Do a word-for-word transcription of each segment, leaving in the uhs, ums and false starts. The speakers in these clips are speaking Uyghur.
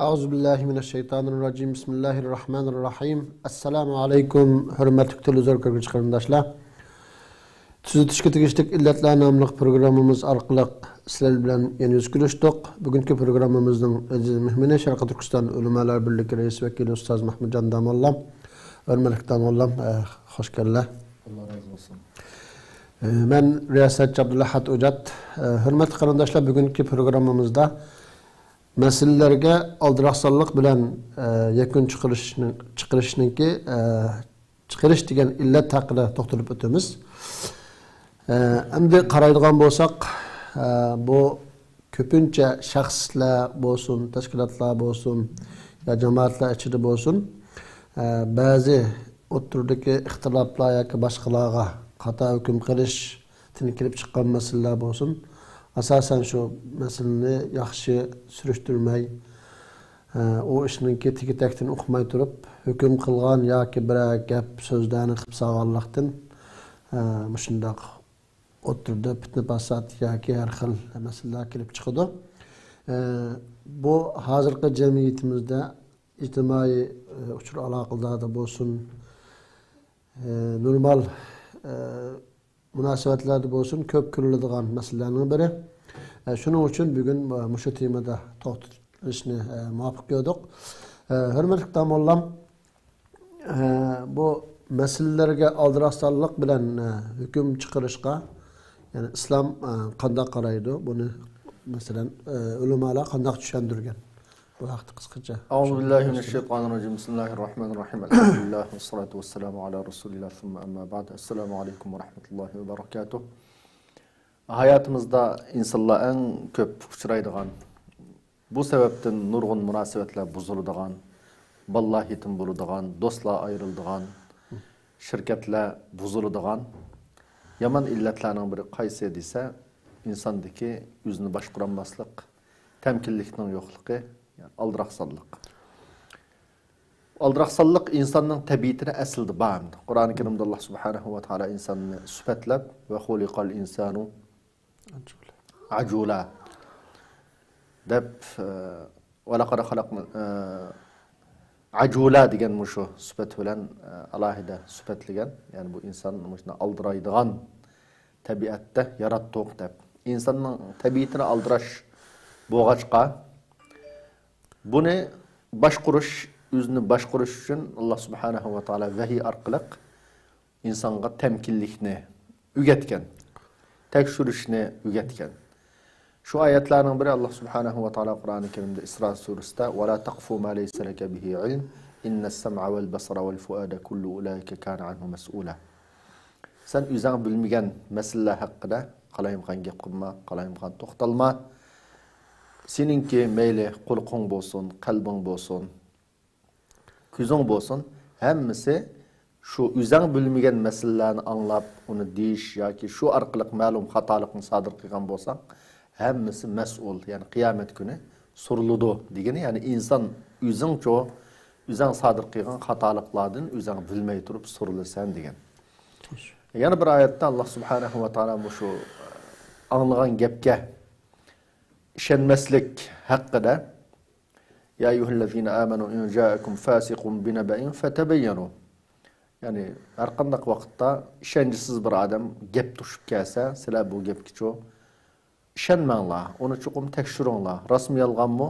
أعوذ بالله من الشيطان الرجيم. بسم الله الرحمن الرحيم. السلام عليكم، ھۆرمەتلىك تېلېۋىزور كۆرگۈچى قېرىنداشلار. تۈزىتىشكە تېگىشلىك ئىللەتلەر ناملىق پروگراممىمىز ئارقىلىق سىلەر بىلەن يەنە يۈز كۆرۈشتۇق. بۈگۈنكى پروگراممىمىزنىڭ ئەزىز مېھمىنى شەرقىي تۈركىستان ئۆلىمالار بىرلىكى رەئىس ۋەكىلى ئۇستاز مەھمۇتجان داموللام. ھۆرمەتلىك داموللام، ئە، خوش كەلدىلەر. ئاللا رازى بولسۇن. ئە، مەن رىياسەتچى ئابدۇلئەھەد ئوجات. ئە، ھۆرمەتلىك قېرىنداشلار، بۈگۈنكى پروگراممىمىزدا مەسىلىلەرگە ئالدىراقسانلىق بىلەن، ئە، يەكۈن چىقىرىشنىڭ، چىقىرىشنىڭكى، ئە، چىقىرىش دېگەن ئىللەت ھەققىدە توختىلىپ ئۆتىمىز. ئە، ئەمدى قارايدىغان بولساق، ئە، بۇ كۆپىنچە شەخسلەر بولسۇن، تەشكىلاتلار بولسۇن، يا جامائەتلەر ئىچىدە بولسۇن، ئە، بەزى ئوتتۇرىدىكى ئىختىلاپلار ياكى باشقىلارغا خاتا ھۆكۈم قىلىشتىن كېلىپ چىققان مەسىلىلەر بولسۇن، ئاساسەن شۇ مەسىلىنى ياخشى سۈرۈشتۈرمەي، ئە، ئۇ ئىشنىڭكى تېگى-تەكتىنى ئۇقماي تۇرۇپ، ھۆكۈم قىلغان ياكى بىرەر گەپ سۆزلەرنى قىلىپ سالغانلىقتىن، ئە، مۇشۇنداق ئوتتۇرىدا پىتنە-پاسات ياكى ھەر خىل مەسىلىلەر كېلىپ چىقىدۇ. ئە، بۇ ھازىرقى جەمئىيىتىمىزدە ئىجتىمائىي، ئە، ئۇچۇر ئالاقىلەردە بولسۇن، ئە، نورمال، ئە، مۇناسىۋەتلەردە بولسۇن، كۆپ كۆرۈلىدىغان مەسىلىلەرنىڭ بىرى. ئە، شۇنىڭ ئۈچۈن بۈگۈن، ئە، مۇشۇ تېمىدا توختىلىشنى، ئە، مۇۋاپىق كۆردۇق. ئە، ھۆرمەتلىك داموللام، ئە، بۇ مەسىلىلەرگە ئالدىراقسانلىق بىلەن، ئە، ھۆكۈم چىقىرىشقا، يەنى ئىسلام، ئە، قانداق قارايدۇ؟ بۇنى، مەسىلەن، ئە، ئۆلىمالار قانداق چۈشەندۈرگەن؟ بۇ ھەقتە قىسقىچە. أعوذ بالله من الشيطان الرجيم. بسم الله الرحمن الرحيم. الحمد لله والصلاة والسلام على رسول الله ثم أما بعد. السلام عليكم ورحمة الله وبركاته. ھاياتىمىزدا ئىنسانلار ئەڭ كۆپ ئۇچرايدىغان، بۇ سەۋەبتىن نۇرغۇن مۇناسىۋەتلەر بۇزۇلىدىغان، بالىلار يېتىم بولىدىغان، دوستلار ئايرىلىدىغان، شىركەتلەر بۇزۇلىدىغان يامان ئىللەتلەرنىڭ بىرى قايسى دېسە، ئىنساندىكى ئۆزىنى باشقۇرالماسلىق، تەمكىنلىكنىڭ يوقلۇقى، يەنى ئالدىراقسانلىق. ئالدىراقسانلىق ئىنساننىڭ تەبىئىتىدە ئەسلىدە بار. قۇرئان كەرىمدە ئاللا سۇبھانەھۇ ۋە تائالا ئىنساننى سۈپەتلەپ، «وخلق الإنسان عجولا» دەپ، ئە، «ولقد خلقنا، ئە، عجولا» دېگەن مۇشۇ سۈپەت بىلەن، ئە، ئالاھىدە سۈپەتلىگەن. يەنى بۇ ئىنسان مۇشۇنداق ئالدىرايدىغان تەبىئەتتە ياراتتۇق دەپ. ئىنساننىڭ تەبىئىتىنى ئالدىراش بولغاچقا، بۇنى باشقۇرۇش، ئۆزىنى باشقۇرۇش ئۈچۈن ئاللا سۇبھانەھۇ ۋە تائالا ۋەھىي ئارقىلىق ئىنسانغا تەمكىنلىكنى ئۆگەتكەن، تەكشۈرۈشنى ئۆگەتكەن. شۇ ئايەتلەرنىڭ بىرى، ئاللا سۇبھانەھۇ ۋە تائالا قۇرئانى كەرىمدە ئىسرا سۈرىسىدە، «ولا تقف ما ليس لك به علم، إن السمع والبصر والفؤاد كل أولئك كان عنه مسؤولا.» سەن ئۆزۈڭ بىلمىگەن مەسىلىلەر ھەققىدە قالايمىقان گەپ قىلما، قالايمىقان توختالما. سېنىڭكى مەيلى قۇلىقىڭ بولسۇن، قەلبىڭ بولسۇن، كۆزۈڭ بولسۇن، ھەممىسى شۇ ئۆزۈڭ بىلمىگەن مەسىلىلەرنى ئاڭلاپ، ئۇنى دېيىش ياكى شۇ ئارقىلىق مەلۇم خاتالىقنى سادىر قىلغان بولساڭ، ھەممىسى مەسئۇل، يەنى قىيامەت كۈنى سورىلىدۇ دېگىنى، يەنى ئىنسان ئۆزۈڭچۇ، ئۆزۈڭ سادىر قىلغان خاتالىقلاردىن ئۆزۈڭ بىلمەي تۇرۇپ سورىلىسەن دېگەن. يەنە بىر ئايەتتە ئاللا سۇبھانەھۇ ۋە تائالا مۇشۇ ئاڭلىغان گەپكە ئىشەنمەسلىك ھەققىدە، يا أيها الذين آمنوا إن جاءكم فاسق بنبأ فتبينوا. يەنى ھەر قانداق ۋاقىتتا ئىشەنچىسىز بىر ئادەم گەپ توشۇپ كەلسە، سىلەر بۇ گەپكىچۇ ئىشەنمەڭلار، ئۇنى چوقۇم تەكشۈرۈڭلار، راستمۇ يالغانمۇ،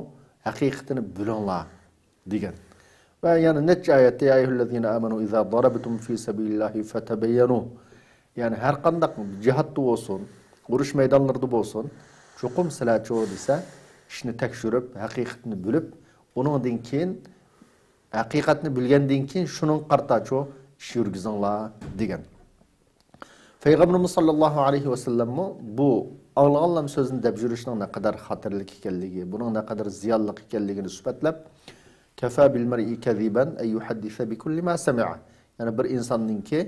ھەقىقىتىنى بىلىڭلار دېگەن. ۋە يەنە نەچچە ئايەتتە، يا أيها الذين آمنوا إذا ضربتم في سبيل الله فتبينوا. يەنى ھەر قانداق جىھادتا بولسۇن، ئۇرۇش مەيدانلىرىدا بولسۇن، چوقۇم سىلەرچۇ دېسە، ئىشنى تەكشۈرۈپ، ھەقىقەتنى بىلىپ، ئۇنىڭدىن كېيىن، ھەقىقەتنى بىلگەندىن كېيىن شۇنىڭغا قارىتاچۇ ئىش يۈرگۈزۈڭلار دېگەن. پەيغەمبىرىمىز ساللاللاھۇ ئەلەيھى ۋەسەللەممۇ بۇ ئاڭلىغانلام سۆزنى دەپ يۈرۈشنىڭ نەقەدەر خەتەرلىك ئىكەنلىكى، بۇنىڭ نەقەدەر زىيانلىق ئىكەنلىكىنى سۈپەتلەپ، كفى بالمرء كذبا أن يحدث بكل ما سمع. يەنى بىر ئىنساننىڭكى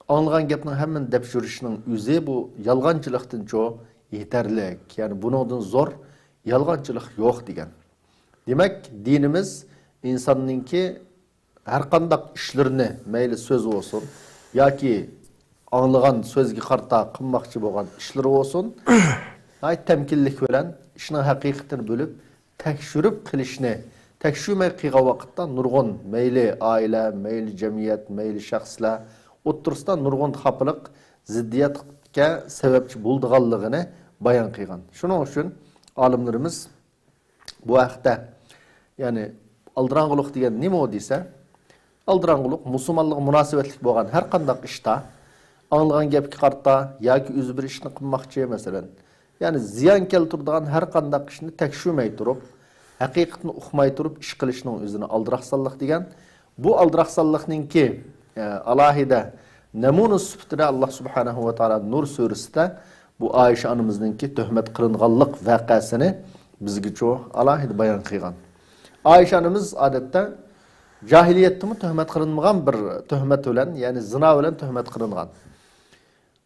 ئاڭلىغان گەپنىڭ ھەممىنى دەپ يۈرۈشنىڭ ئۆزى بۇ يالغانچىلىقتىنچۇ يېتەرلىك. يەنى بۇنىڭدىن زور يالغانچىلىق يوق دېگەن. دېمەك، دىنىمىز ئىنساننىڭكى ھەر قانداق ئىشلىرىنى، مەيلى سۆز بولسۇن ياكى ئاڭلىغان سۆزگە قارىتا قىلماقچى بولغان ئىشلىرى بولسۇن، ناھايىتى تەمكىنلىك بىلەن ئىشنىڭ ھەقىقىتىنى بىلىپ، تەكشۈرۈپ قىلىشنى، تەكشۈرمەي قىلغان ۋاقىتتا نۇرغۇن مەيلى ئائىلە، مەيلى جەمئىيەت، مەيلى شەخسلەر ئوتتۇرىسىدا نۇرغۇن خاپىلىق، زىددىيەتكە سەۋەبچى بولىدىغانلىقىنى بايان قىلغان. شۇنىڭ ئۈچۈن ئالىملىرىمىز بۇ ھەقتە، يەنى ئالدىراڭغۇلۇق دېگەن نېمە ئۇ دېسە، ئالدىراڭغۇلۇق مۇسۇلمانلىققا مۇناسىۋەتلىك بولغان ھەر قانداق ئىشتا، ئاڭلىغان گەپكە قارىتا ياكى ئۆزى بىر ئىشنى قىلماقچى، مەسىلەن، يەنى زىيان كەلتۈرىدىغان ھەر قانداق ئىشنى تەكشۈرمەي تۇرۇپ، ھەقىقەتنى ئۇقماي تۇرۇپ ئىش قىلىشنىڭ ئۆزىنى ئالدىراقسانلىق دېگەن. بۇ ئالدىراقسانلىقنىڭكى، ئە، ئالاھىدە نەمۇنە سۈپىتىدە ئاللا سۇبھانەھۇ ۋە تائالا نۇر سۈرىسىدە بۇ ئائىشە ئانىمىزنىڭكى تۆھمەت قىلىنغانلىق ۋەقەسىنى بىزگىچۇ ئالاھىدە بايان قىلغان. ئائىشە ئانىمىز ئادەتتە جاھىلىيەتتىمۇ تۆھمەت قىلىنمىغان بىر تۆھمەت بىلەن، يەنى زىنا بىلەن تۆھمەت قىلىنغان.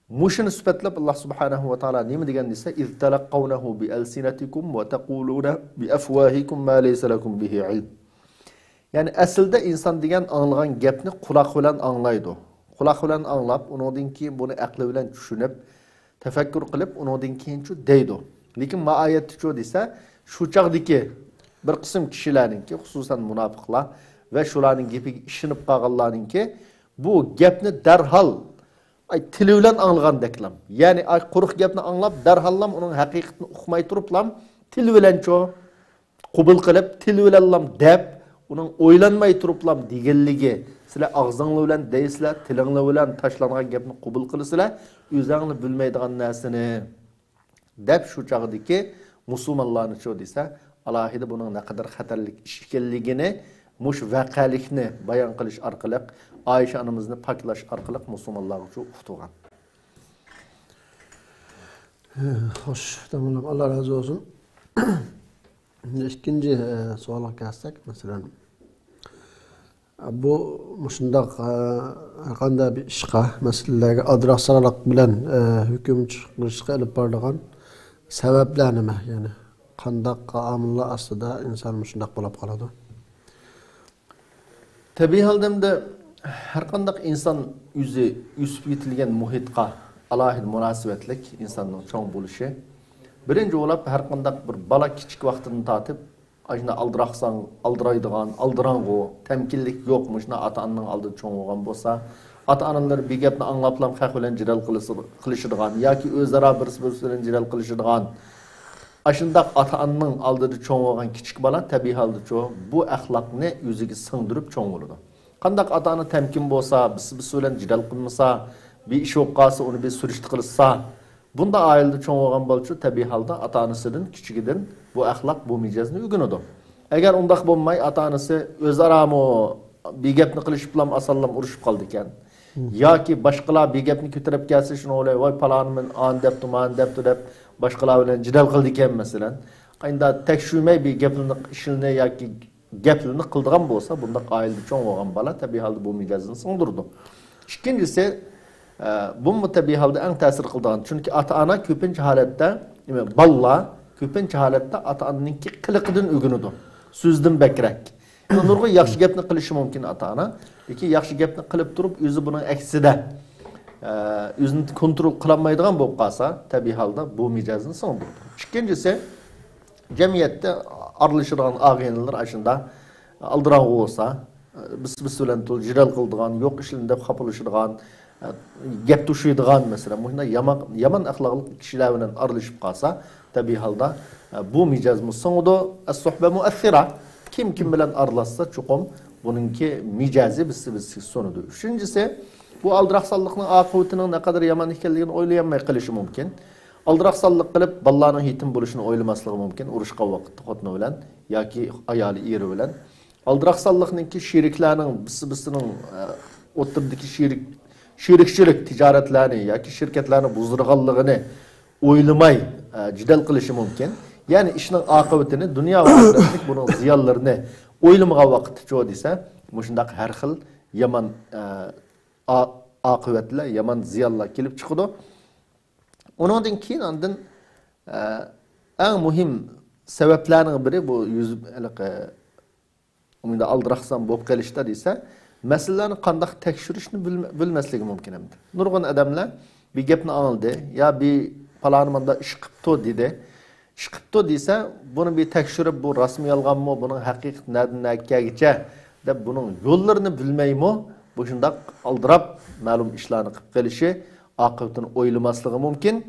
مۇشۇنى سۈپەتلەپ، ئاللا سۇبھانەھۇ ۋە تائالا نېمە دېگەن دېسە، «إذ تلقونه بألسنتكم وتقولون بأفواهكم ما ليس لكم به علم.» يەنى ئەسلىدە ئىنسان دېگەن ئاڭلىغان گەپنى قۇلاق بىلەن ئاڭلايدۇ. قۇلاق بىلەن ئاڭلاپ، ئۇنىڭدىن كېيىن بۇنى ئەقلى بىلەن چۈشىنىپ، تەپەككۇر قىلىپ، ئۇنىڭدىن كېيىنچۇ دەيدۇ. لېكىن ما ئايەتتىچۇ دېسە، شۇ چاغدىكى بىر قىسىم كىشىلەرنىڭكى، خۇسۇسەن مۇناپىقلار ۋە شۇلارنىڭ گېپىگە ئىشىنىپ قالغانلارنىڭكى، بۇ گەپنى دەرھال، ئاي، تىلى بىلەن ئاڭلىغاندەكلام. يەنى، ئاي، قۇرۇق گەپنى ئاڭلاپ، دەرھاللام ئۇنىڭ ھەقىقىتىنى ئۇقماي تۇرۇپلام، تىلى بىلەنچۇ قوبۇل قىلىپ، تىلى بىلەنلام دەپ، ئۇنىڭ ئويلانماي تۇرۇپلام دېگەنلىكى، سىلەر ئاغزىڭلار بىلەن دەيسىلەر، تىلىڭلار بىلەن تاشلانغان گەپنى قوبۇل قىلىسىلەر، ئۆزەڭلار بىلمەيدىغان نەرسىنى دەپ، شۇ چاغدىكى مۇسۇلمانلارنىچۇ دېسە، ئالاھىدە بۇنىڭ نەقەدەر خەتەرلىك ئىش ئىكەنلىكىنى، مۇشۇ ۋەقەلىكنى بايان قىلىش ئارقىلىق، ئائىشە ئانىمىزنى پاكلاش ئارقىلىق مۇسۇلمانلارغىچۇ ئۇقتۇرغان. خوش، تامام، ئاللا رازى بولسۇن. ئىككىنچى، ئە، سوئالغا كەلسەك، مەسىلەن، بۇ مۇشۇنداق، ئە، ھەرقانداق بىر ئىشقا، مەسىلىلەرگە ئالدىراقسانلىق بىلەن، ئە، ھۆكۈم چىقىرىشقا ئېلىپ بارىدىغان سەۋەبلەر نېمە؟ يەنى قانداق ئامىللار ئاستىدا ئىنسان مۇشۇنداق بولۇپ قالىدۇ؟ تەبىئىي ھالدا ئەمدى ھەرقانداق ئىنسان ئۆزى ئۆسۈپ يېتىلگەن مۇھىتقا ئالاھىدە مۇناسىۋەتلىك ئىنساننىڭ چوڭ بولۇشى. بىرىنچى بولۇپ، ھەرقانداق بىر بالا كىچىك ۋاقتىدىن تارتىپ، ئاشۇنداق ئالدىراقسان، ئالدىرايدىغان، ئالدىراڭغۇ، تەمكىنلىك يوق، مۇشۇنداق ئاتا-ئانىنىڭ ئالدىدا چوڭ بولغان بولسا، ئاتا-ئانىلىرى بىر گەپنى ئاڭلاپلا خەق بىلەن جېدەل قىلىش-، قىلىشىدىغان ياكى ئۆزئارا بىرسى بىرسى بىلەن جېدەل قىلىشىدىغان، ئاشۇنداق ئاتا-ئانىنىڭ ئالدىدا چوڭ بولغان كىچىك بالا تەبىئىي ھالدىچۇ بۇ ئەخلاقنى ئۆزىگە سىڭدۈرۈپ چوڭ بولىدۇ. قانداق ئاتا-ئانا تەمكىن بولسا، بىرسى بىرسى بىلەن جېدەل قىلمىسا، بىر ئىش بولۇپ قالسا، ئۇنى بىر سۈرۈشتە قىلىشسا، بۇنداق ئائىلىدە چوڭ بولغان بالىچۇ تەبىئىي ھالدا ئاتا-ئانىسىدىن، كىچىكىدىن بۇ ئەخلاق، بۇ مىجەزنى ئۆگىنىدۇ. ئەگەر ئۇنداق بولماي، ئاتا-ئانىسى ئۆزئارامۇ بىر گەپنى قىلىشىپلام ئاسانلام ئۇرۇشۇپ قالىدىكەن. ياكى باشقىلار بىر گەپنى كۆتۈرۈپ كەلسە، شۇنىڭ بىلەن، «ۋاي، پالانى مەن ئانى دەپتۇ، مانى دەپتۇ» دەپ، باشقىلار بىلەن جېدەل قىلىدىكەن، مەسىلەن. ئەمدى تەكشۈرمەي بىر گەپلىرىنى، ئىشلىرىنى ياكى گەپلىرىنى قىلىدىغان بولسا، بۇنداق ئائىلىدە چوڭ بولغان بالا تەبىئىي ھالدا بۇ مىجەزنى سىڭدۈرىدۇ. ئىككىنچىسى، ئە، بۇمۇ تەبىئىي ھالدا ئەڭ تەسىر قىلىدىغان. چۈنكى ئاتا-ئانا كۆپىنچە ھالەتتە، بالىلار كۆپىنچە ھالەتتە ئاتا-ئانىنىڭكى قىلىقىدىن ئۆگىنىدۇ. سۆزدىن بەكرەك. نۇرغۇن ياخشى گەپنى قىلىشى مۇمكىن ئاتا-ئانا. لېكىن ياخشى گەپنى قىلىپ تۇرۇپ، ئۆزى بۇنىڭ ئەكسىدە، ئە، ئۆزىنى كونترول قىلالمايدىغان بولۇپ قالسا، تەبىئىي ھالدا بۇ مىجەزنى سىڭدۈرىدۇ. ئىككىنچىسى، جەمئىيەتتە ئارىلىشىدىغان ئاغىنىلەر ئاشۇنداق ئالدىراڭغۇ بولسا، بىرسى بىرسى بىلەن تولا جېدەل قىلىدىغان، يوق ئىشلىرىنى دەپ خاپىلىشىدىغان، گەپ توشۇيدىغان، مەسىلەن، مۇشۇنداق يامان، يامان ئەخلاقلىق كىشىلەر بىلەن ئارىلىشىپ قالسا، تەبىئىي ھالدا بۇ مىجەزمۇ سىڭىدۇ. ئەس-سۇھبە مۇئەسسىرە، كىم كىم بىلەن ئارىلاشسا، چوقۇم بۇنىڭكى مىجەزى بىرسى بىرسىگە سۇنىدۇ. ئۈچىنچىسى، بۇ ئالدىراقسانلىقنىڭ ئاقىۋىتىنىڭ نەقەدەر يامان ئىكەنلىكىنى ئويلىيالماي قېلىشى مۇمكىن. ئالدىراقسانلىق قىلىپ، بالىلارنىڭ يېتىم بولۇشىنى ئويلىماسلىقى مۇمكىن، ئۇرۇشقان ۋاقىتتا خوتۇنى بىلەن ياكى ئايالى، ئېرى بىلەن. ئالدىراقسانلىقنىڭكى شېرىكلەرنىڭ بىرسى-بىرسىنىڭ، ئە، ئوتتۇرىدىكى شېرىك-، شېرىكچىلىك تىجارەتلەرنى ياكى شىركەتلەرنى بۇزدۇرغانلىقىنى ئويلىماي، ئە، جېدەل قىلىشى مۇمكىن. يەنى ئىشنىڭ ئاقىۋىتىنى، دۇنيا ۋە ئاخىرەتلىك بۇنىڭ زىيانلىرىنى ئويلىمىغان ۋاقىتتىچۇ دېسە، مۇشۇنداق ھەر خىل يامان، ئە، ئا-، ئاقىۋەتلەر، يامان زىيانلار كېلىپ چىقىدۇ. ئۇنىڭدىن كېيىن ئاندىن، ئە، ئەڭ مۇھىم سەۋەبلەرنىڭ بىرى بۇ يۈز، ھېلىقى، ئۇندا ئالدىراقسان بولۇپ قېلىشتا دېسە، مەسىلىلەرنى قانداق تەكشۈرۈشنى بىلمە-، بىلمەسلىكى مۇمكىن ئەمدى. نۇرغۇن ئادەملەر بىر گەپنى ئاڭلىدى، يا بىر پالانى ماندا ئىش قىپتۇ دېدى. چىقىپتۇ دېسە، بۇنى بىر تەكشۈرۈپ، بۇ راستمۇ يالغانمۇ، بۇنىڭ ھەقىقىتى نەدىن نەگىچە دەپ، بۇنىڭ يوللىرىنى بىلمەيمۇ، بۇ شۇنداق ئالدىراپ مەلۇم ئىشلارنى قىلىپ قېلىشى، ئاقىۋىتىنى ئويلىماسلىقى مۇمكىن.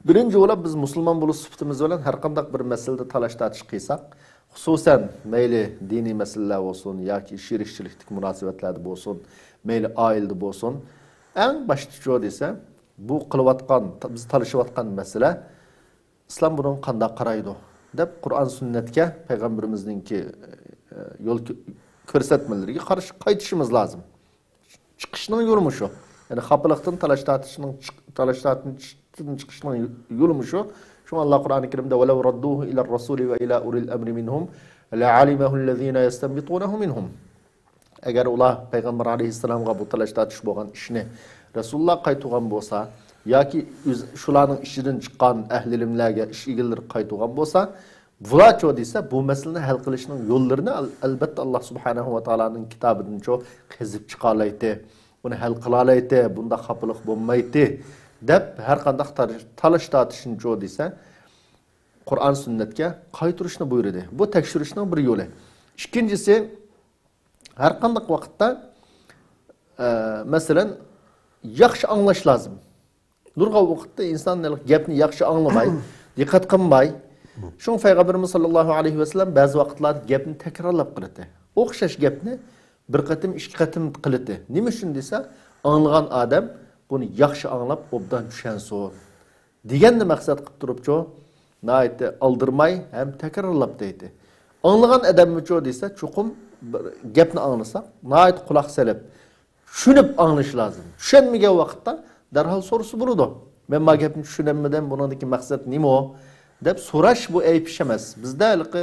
بىرىنچى بولۇپ، بىز مۇسۇلمان بولۇش سۈپىتىمىز بىلەن ھەر قانداق بىر مەسىلىدە تالاش-تارتىش قىلساق، خۇسۇسەن مەيلى دىنىي مەسىلىلەر بولسۇن ياكى شېرىكچىلىكتىكى مۇناسىۋەتلەردە بولسۇن، مەيلى ئائىلىدە بولسۇن، ئەڭ باشتىچۇ دېسە، بۇ قىلىۋاتقان، بىز تالىشىۋاتقان مەسىلە ئىسلام بۇنىڭغا قانداق قارايدۇ؟ دەپ قۇرئان سۈننەتكە، پەيغەمبىرىمىزنىڭكى، ئە، يول كۆ-، كۆرسەتمىلىرىگە قارشى قايتىشىمىز لازىم. چىقىشنىڭ يولى مۇشۇ. يەنى خاپىلىقتىن تالاش تارتىشنىڭ چىق-، تالاش تارتىشتىن چىقىشنىڭ يولى مۇشۇ. شۇڭا ئاللا قۇرئانى كەرىمدە، ولو ردوه إلى الرسول وإلى أولي الأمر منهم لعلمه الذين يستنبطونه منهم. ئەگەر ئۇلار پەيغەمبەر ئەلەيھىسسالامغا بۇ تالاش تارتىش بولغان ئىشنى رەسۇلۇللا قايتۇرغان بولسا ياكى ئۆز، شۇلارنىڭ ئىچىدىن چىققان ئەھلى ئىلىملەرگە ئىش ئىگىلىرى قايتۇرغان بولسا، بۇلارچۇ دېسە، بۇ مەسىلىنى ھەل قىلىشنىڭ يوللىرىنى ئەل-، ئەلبەتتە، ئاللا سۇبھانەھۇ ۋە تائالانىڭ كىتابىدىنچۇ قېزىپ چىقالايتتى. بۇنى ھەل قىلالايتتى. بۇنداق خاپىلىق بولمايتتى، دەپ ھەر قانداق تار-، تالاش تارتىشنىچۇ دېسە، قۇرئان سۈننەتكە قايتۇرۇشنى بۇيرۇدى. بۇ تەكشۈرۈشنىڭ بىر يولى. ئىككىنچىسى، ھەر قانداق ۋاقىتتا، ئە، مەسىلەن، ياخشى ئاڭلاش لازىم. نۇرغۇن ۋاقىتتا ئىنسان گەپنى ياخشى ئاڭلىماي، دىققەت قىلماي. شۇڭا پەيغەمبىرىمىز ساللاللاھۇ ئەلەيھى ۋەسەللەم بەزى ۋاقىتلاردا گەپنى تەكرارلاپ قىلاتتى. ئوخشاش گەپنى بىر قېتىم، ئىككى قېتىم قىلاتتى. نېمە ئۈچۈن دېسە، ئاڭلىغان ئادەم بۇنى ياخشى ئاڭلاپ، ئوبدان چۈشەنسۇن. دېگەننى مەقسەت قىلىپ تۇرۇپچۇ، ناھايىتى ئالدىرىماي ھەم تەكرارلاپ دەيتتى. ئاڭلىغان ئادەممىچۇ دېسە، چوقۇم بىر گەپنى ئاڭلىساق، ناھايىتى قۇلاق سېلىپ، چۈشىنىپ ئاڭلىشى لازىم. چۈشەنمىگەن ۋاقىتتا دەرھال سورىسا بولىدۇ. مەن ما گەپنى چۈشىنەلمىدىم، بۇنىڭدىكى مەقسەت نېمە؟ دەپ سوراش بۇ ئەيىب ئىش ئەمەس. بىزدە ھېلىقى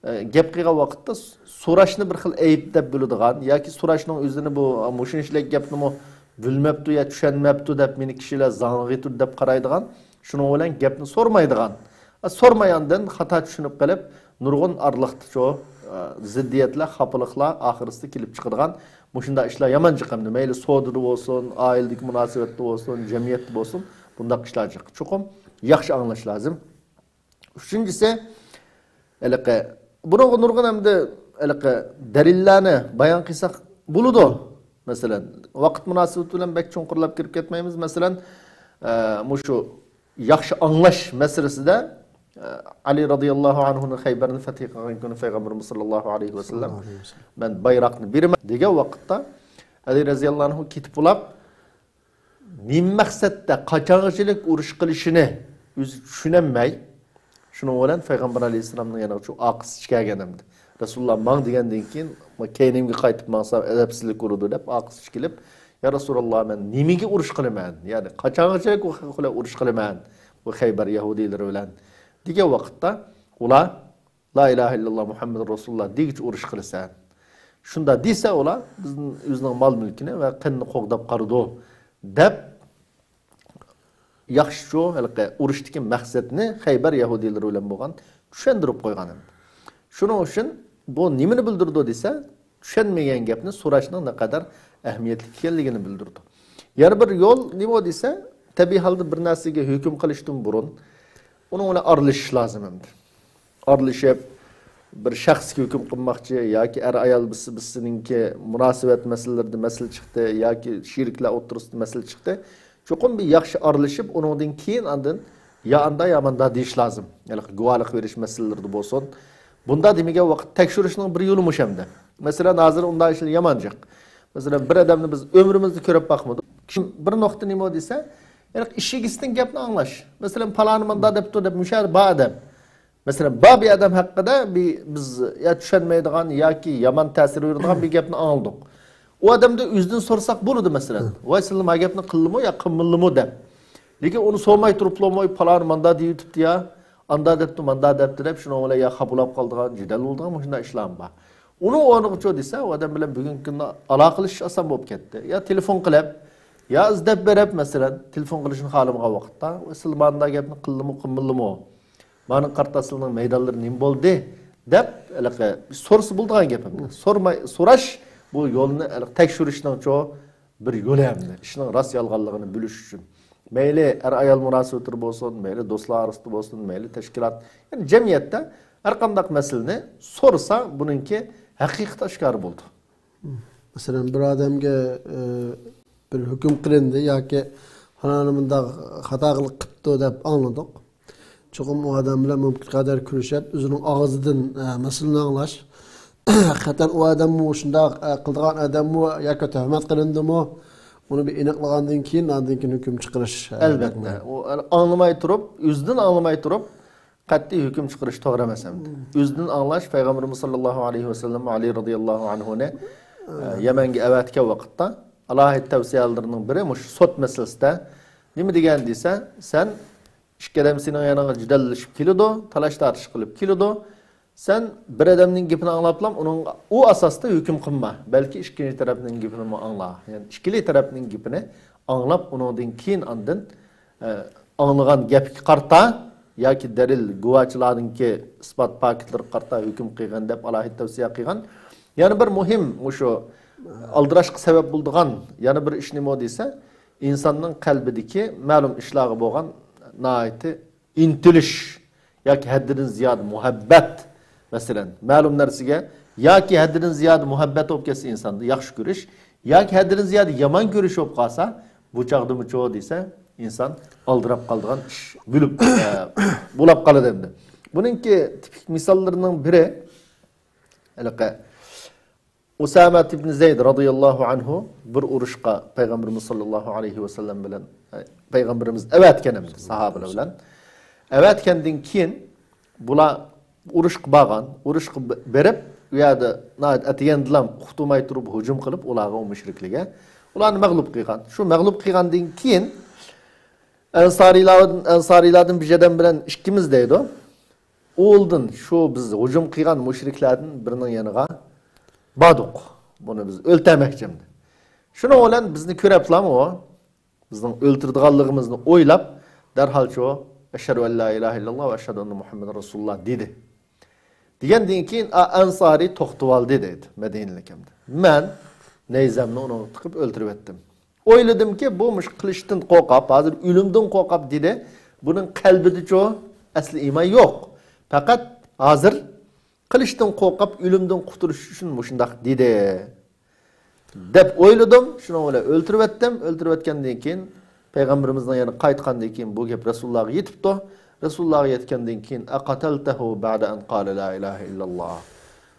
ئە، گەپ قىلغان ۋاقىتتا س-، سوراشنى بىر خىل ئەيىب دەپ بىلىدىغان ياكى سوراشنىڭ ئۆزىنى بۇ، مۇشۇنچىلىك گەپنىمۇ بىلمەپتۇ يا چۈشەنمەپتۇ دەپ مېنى كىشىلەر زاڭزىيدۇ دەپ قارايدىغان، شۇنىڭ بىلەن گەپنى سورمايدىغان. ئە، سورماياندىن خاتا چۈشىنىپ قېلىپ، نۇرغۇن ئارىلىقتىچۇ، ئە، زىددىيەتلەر، خاپىلىقلار ئاخىرسىدا كېلىپ چىقىدىغان مۇشۇنداق ئىشلار يامان جىق ئەمدى. مەيلى سودىدا بولسۇن، ئائىلىدىكى مۇناسىۋەتتە بولسۇن، جەمئىيەتتە بولسۇن، بۇنداق ئىشلار جىق. چوقۇم ياخشى ئاڭلاش لازىم. ئۈچىنچىسى، ھېلىقى، بۇنىڭغا نۇرغۇن ئەمدى ھېلىقى دەلىللەرنى بايان قىلساق بولىدۇ. مەسىلەن، ۋاقىت مۇناسىۋىتى بىلەن بەك چوڭقۇرلاپ كىرىپ كەتمەيمىز. مەسىلەن، ئە، مۇشۇ ياخشى ئاڭلاش مەسىلىسىدە، ئە، ئەلى رازىياللاھۇ ئەنھۇنى خەيبەرنى فەتھى قىلغان كۈنى پەيغەمبىرىمىز ساللاللاھۇ ئەلەيھى ۋەسەللەم، مەن بايراقنى بېرىمەن دېگەن ۋاقىتتا، ئەلى رازىياللاھۇ ئەنھۇ كېتىپ بولاپ، نېمە مەقسەتتە، قاچانغىچىلىك ئۇرۇش قىلىشىنى ئۆزى چۈشىنەلمەي، شۇنىڭ بىلەن پەيغەمبەر ئەلەيھىسسالامنىڭ يېنىغا چۈ-، ئارقىسىچە كەلگەن ئەمدى. رەسۇلۇللا ماڭ دېگەندىن كېيىن، ما-، كەينىمگە قايتىپ ماڭسام ئەدەپسىزلىك بولىدۇ دەپ ئارقىسىچە كېلىپ، يا رەسۇلاللا، مەن نېمىگە ئۇرۇش قىلىمەن؟ يەنى قاچانغىچىلىك ئۇ خەلق بىلەن ئۇرۇش قىلىمەن؟ بۇ خەيبەر يەھۇدىيلىرى بىلەن دېگەن ۋاقىتتا، ئۇلار لا ئىلاھە ئىللاللا مۇھەممەدۇر رەسۇلۇللا دېگۈچە ئۇرۇش قىلىسەن. شۇنداق دېسە ئۇلار بىزنىڭ ئۆزىنىڭ مال-مۈلكىنى ۋە قېنىنى قوغداپ قالىدۇ دەپ ياخشىچۇ ھېلىقى ئۇرۇشتىكى مەقسەتنى خەيبەر يەھۇدىيلىرى بىلەن بولغان چۈشەندۈرۈپ قويغان ئەمدى. شۇنىڭ ئۈچۈن بۇ نېمىنى بىلدۈرىدۇ دېسە، چۈشەنمىگەن گەپنى سوراشنىڭ نەقەدەر ئەھمىيەتلىك ئىكەنلىكىنى بىلدۈرىدۇ. يەنە بىر يول نېمە دېسە، تەبىئىي ھالدا بىر نەرسىگە ھۆكۈم قىلىشتىن بۇرۇن ئۇنىڭ بىلەن ئارىلىشىش لازىم ئەمدى. ئارىلىشىپ، بىر شەخسكە ھۆكۈم قىلماقچى ياكى ئەر-ئايال بىرسى-بىرسىنىڭكى مۇناسىۋەت مەسىلىلىرىدە مەسىلە چىقتى ياكى شېرىكلەر ئوتتۇرىسىدا مەسىلە چىقتى، چوقۇم بىر ياخشى ئارىلىشىپ، ئۇنىڭدىن كېيىن ئاندىن يا ئاندا يا ماندا دېيىش لازىم. ھېلىقى گۇۋاھلىق بېرىش مەسىلىلىرىدە بولسۇن. بۇنداق دېمىگەن ۋاقىت تەكشۈرۈشنىڭ بىر يولى مۇشۇ ئەمدى. مەسىلەن، ھازىر ئۇنداق ئىشلار يامان جىق. مەسىلەن، بىر ئادەمنى بىز ئۆمرىمىزدە كۆرۈپ باقمىدۇق. بىر نۇقتا نېمە دېسە، ھېلىقى ئىش ئىگىسىدىن گەپنى ئاڭلاش. مەسىلەن، پالانى ماندا دەپتۇ دەپ، مۇشۇ يەردە بار ئادەم. مەسىلەن، بار بىر ئادەم ھەققىدە بىر، بىز يا چۈشەنمەيدىغان ياكى يامان تەسىر بېرىدىغان بىر گەپنى ئاڭلىدۇق. ئۇ ئادەمدىن ئۆزىدىن سورىساق بولىدۇ، مەسىلەن. ۋاي، سىلەر ما گەپنى قىلدىمۇ يا قىلمىدىمۇ دەپ. لېكىن ئۇنى سورىماي تۇرۇپلا، ۋاي، پالانى ماندا دېيىۋېتىپتۇ يا، ئاندا دەپتۇ، ماندا دەپتۇ دەپ، شۇنىڭ بىلەن يا خاپىلاپ قالىدىغان، جېدەل بولىدىغان مۇشۇنداق ئىشلارمۇ بار. ئۇنىڭ ئورنىغىچۇ دېسە، ئۇ ئادەم بىلەن بۈگۈنكى كۈندە ئالاقىلىشىش ئاسان بولۇپ كەتتى. يا تېلېفون قىلىپ، يا ئىزدەپ بېرىپ، مەسىلەن، تېلېفون قىلىشنى خالىمىغان ۋاقىتتا، ۋاي، سىلەر ماندا گەپنى قىلدىمۇ، قىلمىدىمۇ؟ مانىڭ قارتاسلىرىنىڭ مەيدانلىرى نېمە بولدى؟ دەپ، ھېلىقى سورىسا بولىدىغان گەپ ئەمدى. سورىماي، سوراش بۇ يولنى ھېلىقى تەكشۈرۈشنىڭچۇ بىر يولى ئەمدى. ئىشنىڭ راست يالغانلىقىنى بىلىش ئۈچۈن. مەيلى ئەر-ئايال مۇناسىۋىتىدە بولسۇن، مەيلى دوستلار ئارىسىدا بولسۇن، مەيلى تەشكىلات، يەنى جەمئىيەتتە ھەر قانداق مەسىلىنى سورىسا، بۇنىڭكى ھەقىقىتى ئاشكارا بولىدۇ. مەسىلەن، بىر ئادەمگە، ئە، بىر ھۆكۈم قىلىندى ياكى پالانى مۇنداق خاتا قىلىپ قىپتۇ دەپ ئاڭلىدۇق. چوقۇم ئۇ ئادەم بىلەن مۇمكىن قەدەر كۆرۈشۈپ، ئۆزىنىڭ ئاغزىدىن، ئە، مەسىلىنى ئاڭلاش. ھەقىقەتەن ئۇ ئادەممۇ شۇنداق، ئە، قىلىدىغان ئادەممۇ ياكى تۆھمەت قىلىندىمۇ، ئۇنى بىر ئېنىقلىغاندىن كېيىن، ئاندىن كېيىن ھۆكۈم چىقىرىش، ئە، ئەلۋەتتە. ئۇ ئاڭلىماي تۇرۇپ، ئۆزىدىن ئاڭلىماي تۇرۇپ، قەتئىي ھۆكۈم چىقىرىش توغرا ئەمەس ئەمدى. ئۆزىدىن ئاڭلاش، پەيغەمبىرىمىز ساللاللاھۇ ئەلەيھى ۋەسەللەم ئەلى رازىياللاھۇ ئەنھۇنى، ئە، يەمەنگە ئەۋەتكەن ۋاقىتتا ئالاھىدە تەۋسىيەلىرىنىڭ بىرى مۇشۇ سوت مەسىلىسىدە. نېمە دېگەن دېسە، سەن ئىككى ئادەم سېنىڭ يېنىڭغا جېدەللىشىپ كېلىدۇ، تالاش-تارتىش قىلىپ كېلىدۇ. سەن بىر ئادەمنىڭ گېپىنى ئاڭلاپلا ئۇنىڭ، ئۇ ئاساستا ھۆكۈم قىلما، بەلكى ئىككىنچى تەرەپنىڭ گېپىنىمۇ ئاڭلا. يەنى ئىككىلى تەرەپنىڭ گېپىنى ئاڭلاپ، ئۇنىڭدىن كېيىن ئاندىن، ئە، ئاڭلىغان گەپكە قارىتا ياكى دەلىل، گۇۋاچىلارنىڭكى ئىسپات پاكىتلىرىغا قارىتا ھۆكۈم قىلغىن دەپ ئالاھىدە تەۋسىيە قىلغان. يەنە بىر مۇھىم مۇشۇ ئالدىراشقا سەۋەب بولىدىغان يەنە بىر ئىش نېمە دېسە، ئىنساننىڭ قەلبىدىكى مەلۇم ئىشلارغا بولغان ناھايىتى ئىنتىلىش ياكى ھەددىدىن زىيادە مۇھەببەت، مەسىلەن، مەلۇم نەرسىگە ياكى ھەددىدىن زىيادە مۇھەببەت بولۇپ كەتسە ئىنساندا ياخشى كۆرۈش، ياكى ھەددىدىن زىيادە يامان كۆرۈش بولۇپ قالسا، بۇ چاغدىمۇچۇ دېسە، ئىنسان ئالدىراپ قالىدىغان ئىش بولۇپ، ئە، بولاپ قالىدۇ ئەمدى. بۇنىڭكى تىپىك مىساللىرىنىڭ بىرى، ھېلىقى ئۇسامەت ئىبن زەيد رازىياللاھۇ ئەنھۇ بىر ئۇرۇشقا پەيغەمبىرىمىز ساللاللاھۇ ئەلەيھى ۋەسەللەم بىلەن، پەيغەمبىرىمىز ئەۋەتكەن ئەمدى ساھابىلەر بىلەن. ئەۋەتكەندىن كېيىن بۇلار ئۇرۇشقا بارغان، ئۇرۇشقا بېرىپ، ئۇ يەردە ناھايىتى ئەتىگەندىلا ئۇخلىماي تۇرۇپ ھۇجۇم قىلىپ، ئۇلارغا، ئۇ مۇشرىكلارغا، ئۇلارنى مەغلۇپ قىلغان. شۇ مەغلۇپ قىلغاندىن كېيىن ئەنسارىيلاردىن، ئەنسارىيلاردىن بىر ئادەم بىلەن ئىككىمىز دەيدۇ. ئۇلدىن شۇ بىز ھۇجۇم قىلغان مۇشرىكلاردىن بىرىنىڭ يېنىغا باردۇق. بۇنى بىز ئۆلتۈرمەكچى ئەمدى. شۇنىڭ بىلەن بىزنى كۆرۈپلامۇ ئۇ، بىزنىڭ ئۆلتۈرىدىغانلىقىمىزنى ئويلاپ، دەرھالچۇ «ئەشھەدۇ ئەن لا ئىلاھە ئىللاللاھ ۋە ئەشھەدۇ ئەننە مۇھەممەدەن رەسۇلۇللاھ» دېدى. دېگەندىن كېيىن ئا-، ئەنسارىي توختىۋالدى دەيدۇ، مەدىنىلىك ئەمدى. مەن نەيزەمنى ئۇنىڭغا تىقىپ ئۆلتۈرۈۋەتتىم. ئويلىدىمكى، بۇ مۇشۇ قىلىچتىن قورقاپ، ھازىر ئۆلۈمدىن قورقاپ دېدى. بۇنىڭ قەلبىدىچۇ ئەسلى ئىمان يوق. پەقەت ھازىر قىلىچتىن قورقۇپ، ئۆلۈمدىن قۇتۇلۇش ئۈچۈن مۇشۇنداق دېدى، دەپ ئويلىدىم. شۇنىڭ بىلەن ئۆلتۈرۈۋەتتىم. ئۆلتۈرۈۋەتكەندىن كېيىن، پەيغەمبىرىمىزنىڭ يېنىغا قايتقاندىن كېيىن، بۇ گەپ رەسۇلۇللاھقا يېتىپتۇ. رەسۇلۇللاھقا يەتكەندىن كېيىن، «ئەقەتەلتەھۇ بەئدە ئەن قالە لا ئىلاھە ئىللاللاھ؟